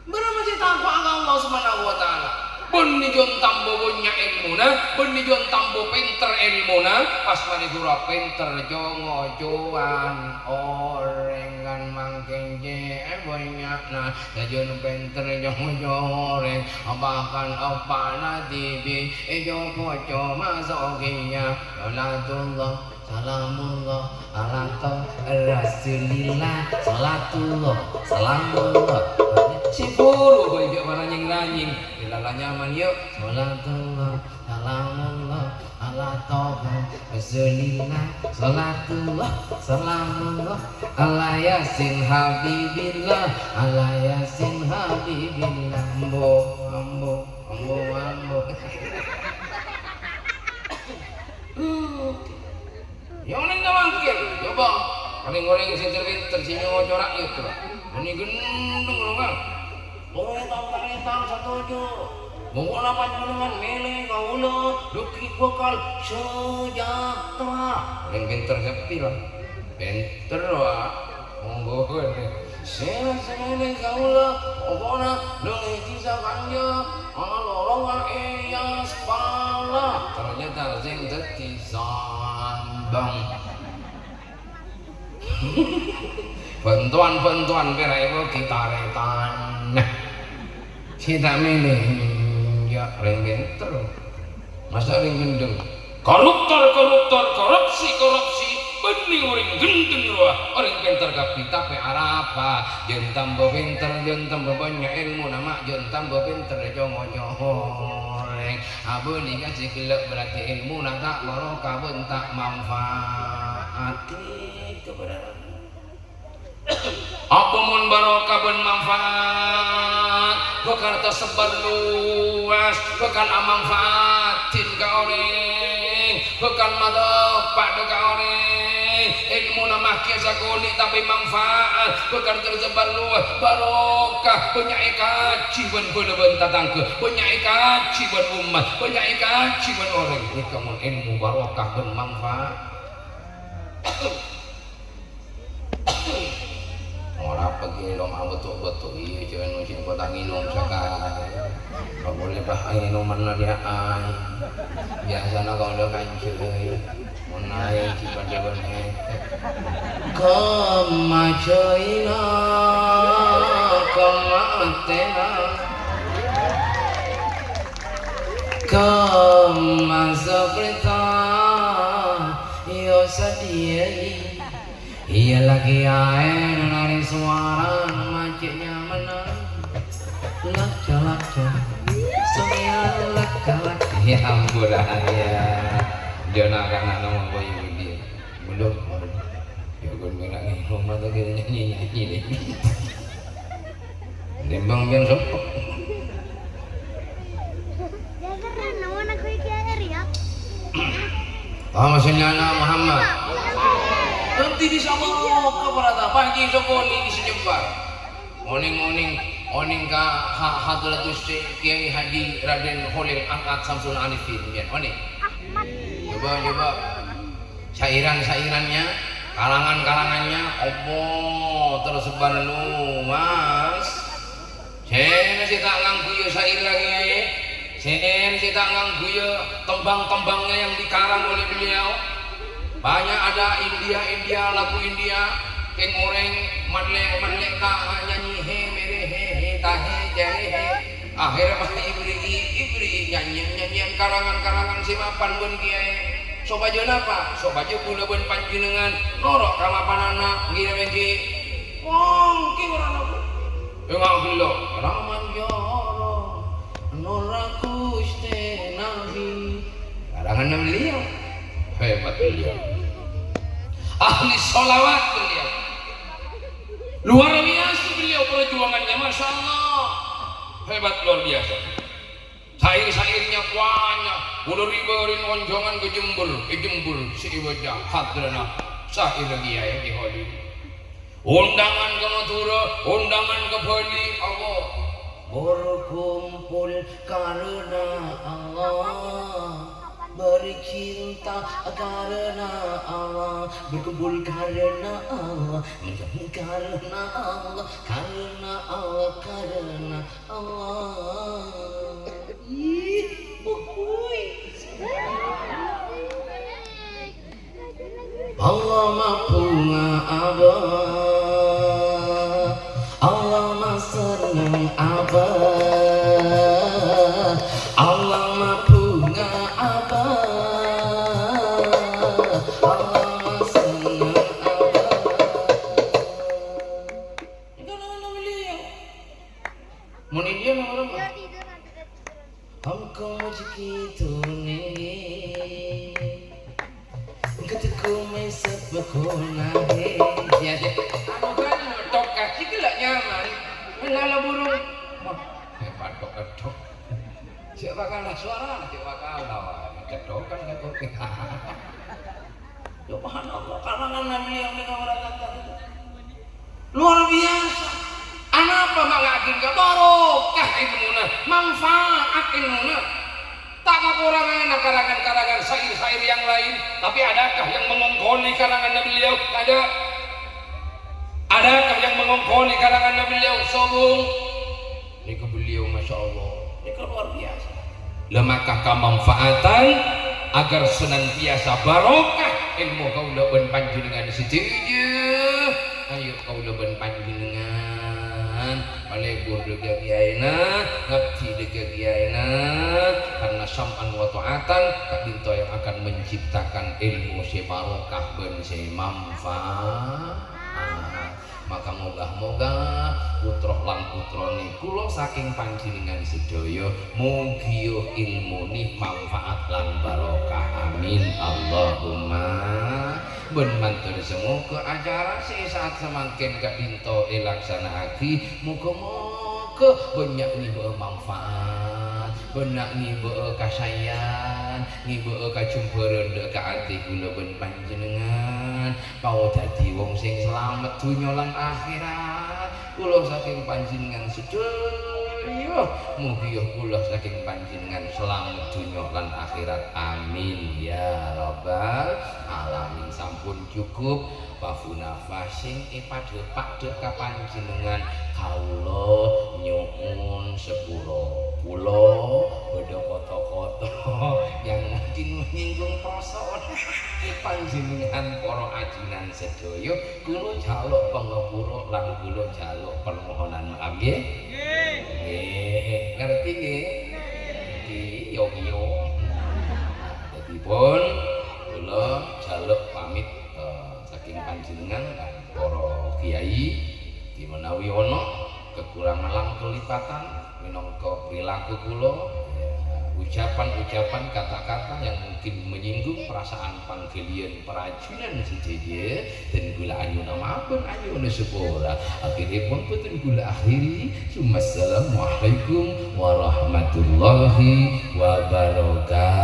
Bârâmma sè tako'a ka Allah Subhanahu wa Ta'ala? Bânnè jhân tamba bânnya' èlmona, bânnè jhân tamba pènter èlmona, pas mani ghuru pènter co-ngocowan orèng kan mangkèn cè' bânnya'na, sajân pènter co-ngoco orèng, bahkan eppa'na dhibi' èco-koco maso' kèya, sholatullah. Salamullah ala Tho-, Rasulillah. Salatullah, salamullah. Sè buru bhâi jhâ' maranyèng-ranyèng. Dilala nyaman, yuk. Salatullah, salamullah ala Tho-, Rasulillah. Salatullah, salamullah ala Yasin Habibillah. Ala Yasin Habibillah. Ambo, ambo, ambo, ambo. Ya, onèng ka mangkèn, coba. Orèng-orèng sè pinter-pinter, sè nyoco rakyat, coba. Mènè gendeng, lho, Kang. Orèng tao tarètan satoju. Monggo la panjhennengan mèlè kaulâ, dhuggi' bhâkal sejahtera. Orèng pinter sepi, lho. Pinter, Pak. Monggo, sè, sè mèlè kaulâ, pokokna, neng èjhi sakanja, alorong èyas pala. Ternyata sè dhâddhi sandhâng. Bhântowan-bhântowan pèra' èbâghi tarètan. Sè ta' mèlè, ya, rèng pènter. Masa rèng gendeng? Koruptor, koruptor, korupsi, korupsi. Bânnè orèng gendeng rowa, orèng pènter kabbhi, tapè arapa? Jhân tamba pènter, jhân tamba bânnya' èlmona, ma' jhân tamba pènter, co-ngoco orèng. Abâli ka sè ghellâ' berarti èlmona ta' barokah bân ta' manfaat. Ghellâ' berarti. Apa mon barokah bân manfaat, bhâkal tasebbhâr luas, bhâkal amanfaatin ka orèng, Bhâkal mateppa' dâ' ka orèng. Èlmona makkè sakonè' tapè manfaat. Bhâkal tersebar luas. Barokah. Bânnya' èkajhi bân bhâlâ bân tatangghâ. Bânnya' èkajhi bân ommat. Bânnya' èkajhi bân orèng. Nèka mon èlmo barokah bân manfaat. Ora pegge' lom abetto-betto, iyâ, jhâ' anu sè engko' ta' ngènom sakalè. Apa polè, Bah, ngènomanna dhiyâ aèng. Biyasana kaulâ kancèl, mon aèng sè padâ bân ètè. Kemma jhâina, kemma atèna. Kemma saprènta, iyâ sadhiyâi. Iyâ laghi aèng narè sowarana ma' cè' nyamana. Lacca-lacca, samèyan lacca-lacca. Ya ampun, ya. Jhâ' na'-kana' ngomong kaya budi. Belum, belum. Ya, ghun mèra' ngènom atau kita nyanyi-nyanyi deh. Nembang biyen sapa? Allahumma sholli ala Muhammad. Nanti bisa mau ke perata, pagi sokoli di Senyumpar. Onèng-onèng, onèng ka ha-, Hadratus Syekh Kiai Haji Raden Kholil Angkat Samsul Arifin, biyen onèng. Coba, coba. Sairan-sairannya, karangan-karangannya, opo tersebar luas. Sèna sè ta' ngangghuya sair lagi, sèna sè ta' ngangghuya tembang-tembangnya yang dikarang oleh beliau. Banyak ada India-India, lagu India, kèng orèng madlè-madlè ka nyanyi he mere he he ta he jare he. Akhirnya mesti ibri'i, ibri'i nyanyian-nyanyian karangan-karangan sè mapan bân kiai. Sopajâ napa? Sopajâ kaulâ bân panjhennengngan noro' kamapananna, ngghi napa ènggi? Wong ki ora napa. Enga' ghellu, Rama Njoro, Nora Guste Nabi. Karanganna beliau. Hebat beliau. Ahli sholawat beliau. Luar biasa beliau perjuangannya, Masya Allah. Hebat luar biasa. Sair-sairnya banyak. Kaulâ ri-, bâri' onjhângan ka Jember, è Jember sè èbâca hadrana sair Kiai Haji Kholil. Undangan ka Madhurâ, undangan ka Bali, Allah. Berkumpul karena Allah, bercinta karena Allah, berkumpul karena Allah, menjadi karena Allah, karena Allah, karena Allah. Ih, uhuy. Allah mabhunga abâ, Allah masenneng abâ, Allah mabhunga abâ, Allah masenneng abâ. Enggak, enggak, enggak, beliau. Mun India nomor apa? Hong Kong rezeki tuh nih. Keteku mesep kona he. Ya, ya. Anu kan, tok kaki gella' nyaman. Melala burung. Wah, hebat tok, tok. Siapa kalah suara? Siapa kalah? Wah, cetokan kan kok. Subhanallah, karangan Nabi yang dengan orang kata. Luar biasa. Anapa mangka'aghin ka barokah ilmuna, manfaat ilmuna. Ta' kakorangana karangan-karangan sair-sair yang lain, tapi adakah yang mengongkoli karanganna beliau? Ada. Adakah yang mengongkoli karanganna beliau? Sobung. Nèka beliau, Masya Allah, nèka luar biasa. Lah, maka kamanfaatan agar senantiasa barokah ilmu kaulâ bân panjhennengngan sadhâjâ. Ayo kaulâ bân panjhennengngan malebur dâ' ka kiyaèna, ngabdi dâ' ka kiyaèna, karena sam'an wa ta'atan, ka'dinto yang akan menciptakan ilmu sè barokah bân sè manfaat. Maka moga-moga putra lan putrane kula saking panjenengan sedaya mugia ilmune manfaat lan barokah. Amin. Allahumma. Bân matur semoga acara sè saat samangken ka'dinto elaksana'agi, moga-moga bânnya' ngèbâ'â manfaat, bânnya' ngèbâ'â kasaèyan, ngèbâ'â kajembhârân dâ' ka atè kaulâ bân panjhennengngan, pao dhâddhi wong sè salamet dhunnya lan akhèrat. Kaulâ sakèng panjhennengngan sadhâjâ, mogiyâ kaulâ sakèng panjhennengngan salamet dhunnya lan akhèrat. Amin, ya rabbal alamin. Sampun cukup. Pafu nafas sing èpadhâ-padhâ ka panjhennengngan, kaulâ nyo'on sapora. Kaulâ bâdâ koto-koto yang mungkin menyinggung perasaan panjhennengngan para ajunan sadhâjâ. Kaulâ jhâluk pangapura lan kaulâ jhâluk permohonan maaf, ngghi? Ngghi. Ngerti, ngghi? Ngerti, yo, yo. Nah, dhâddhi pon, kaulâ jhâluk pamit, eh, sakèng panjhennengngan, kan, para kiai, di menawi ana kakurangan lan kalèpatan, minangka perilaku kaulâ, ya, ucapan-ucapan, kata-kata yang mungkin menyinggung perasaan pangghâliyân parajunan sadhâjâ, dan kaulâ anyo'ona maaf bân anyo'ona sapora. Akhiripun bhâdhân kaulâ akhiri. Tsummassalamualaikum warahmatullahi wabarakatuh.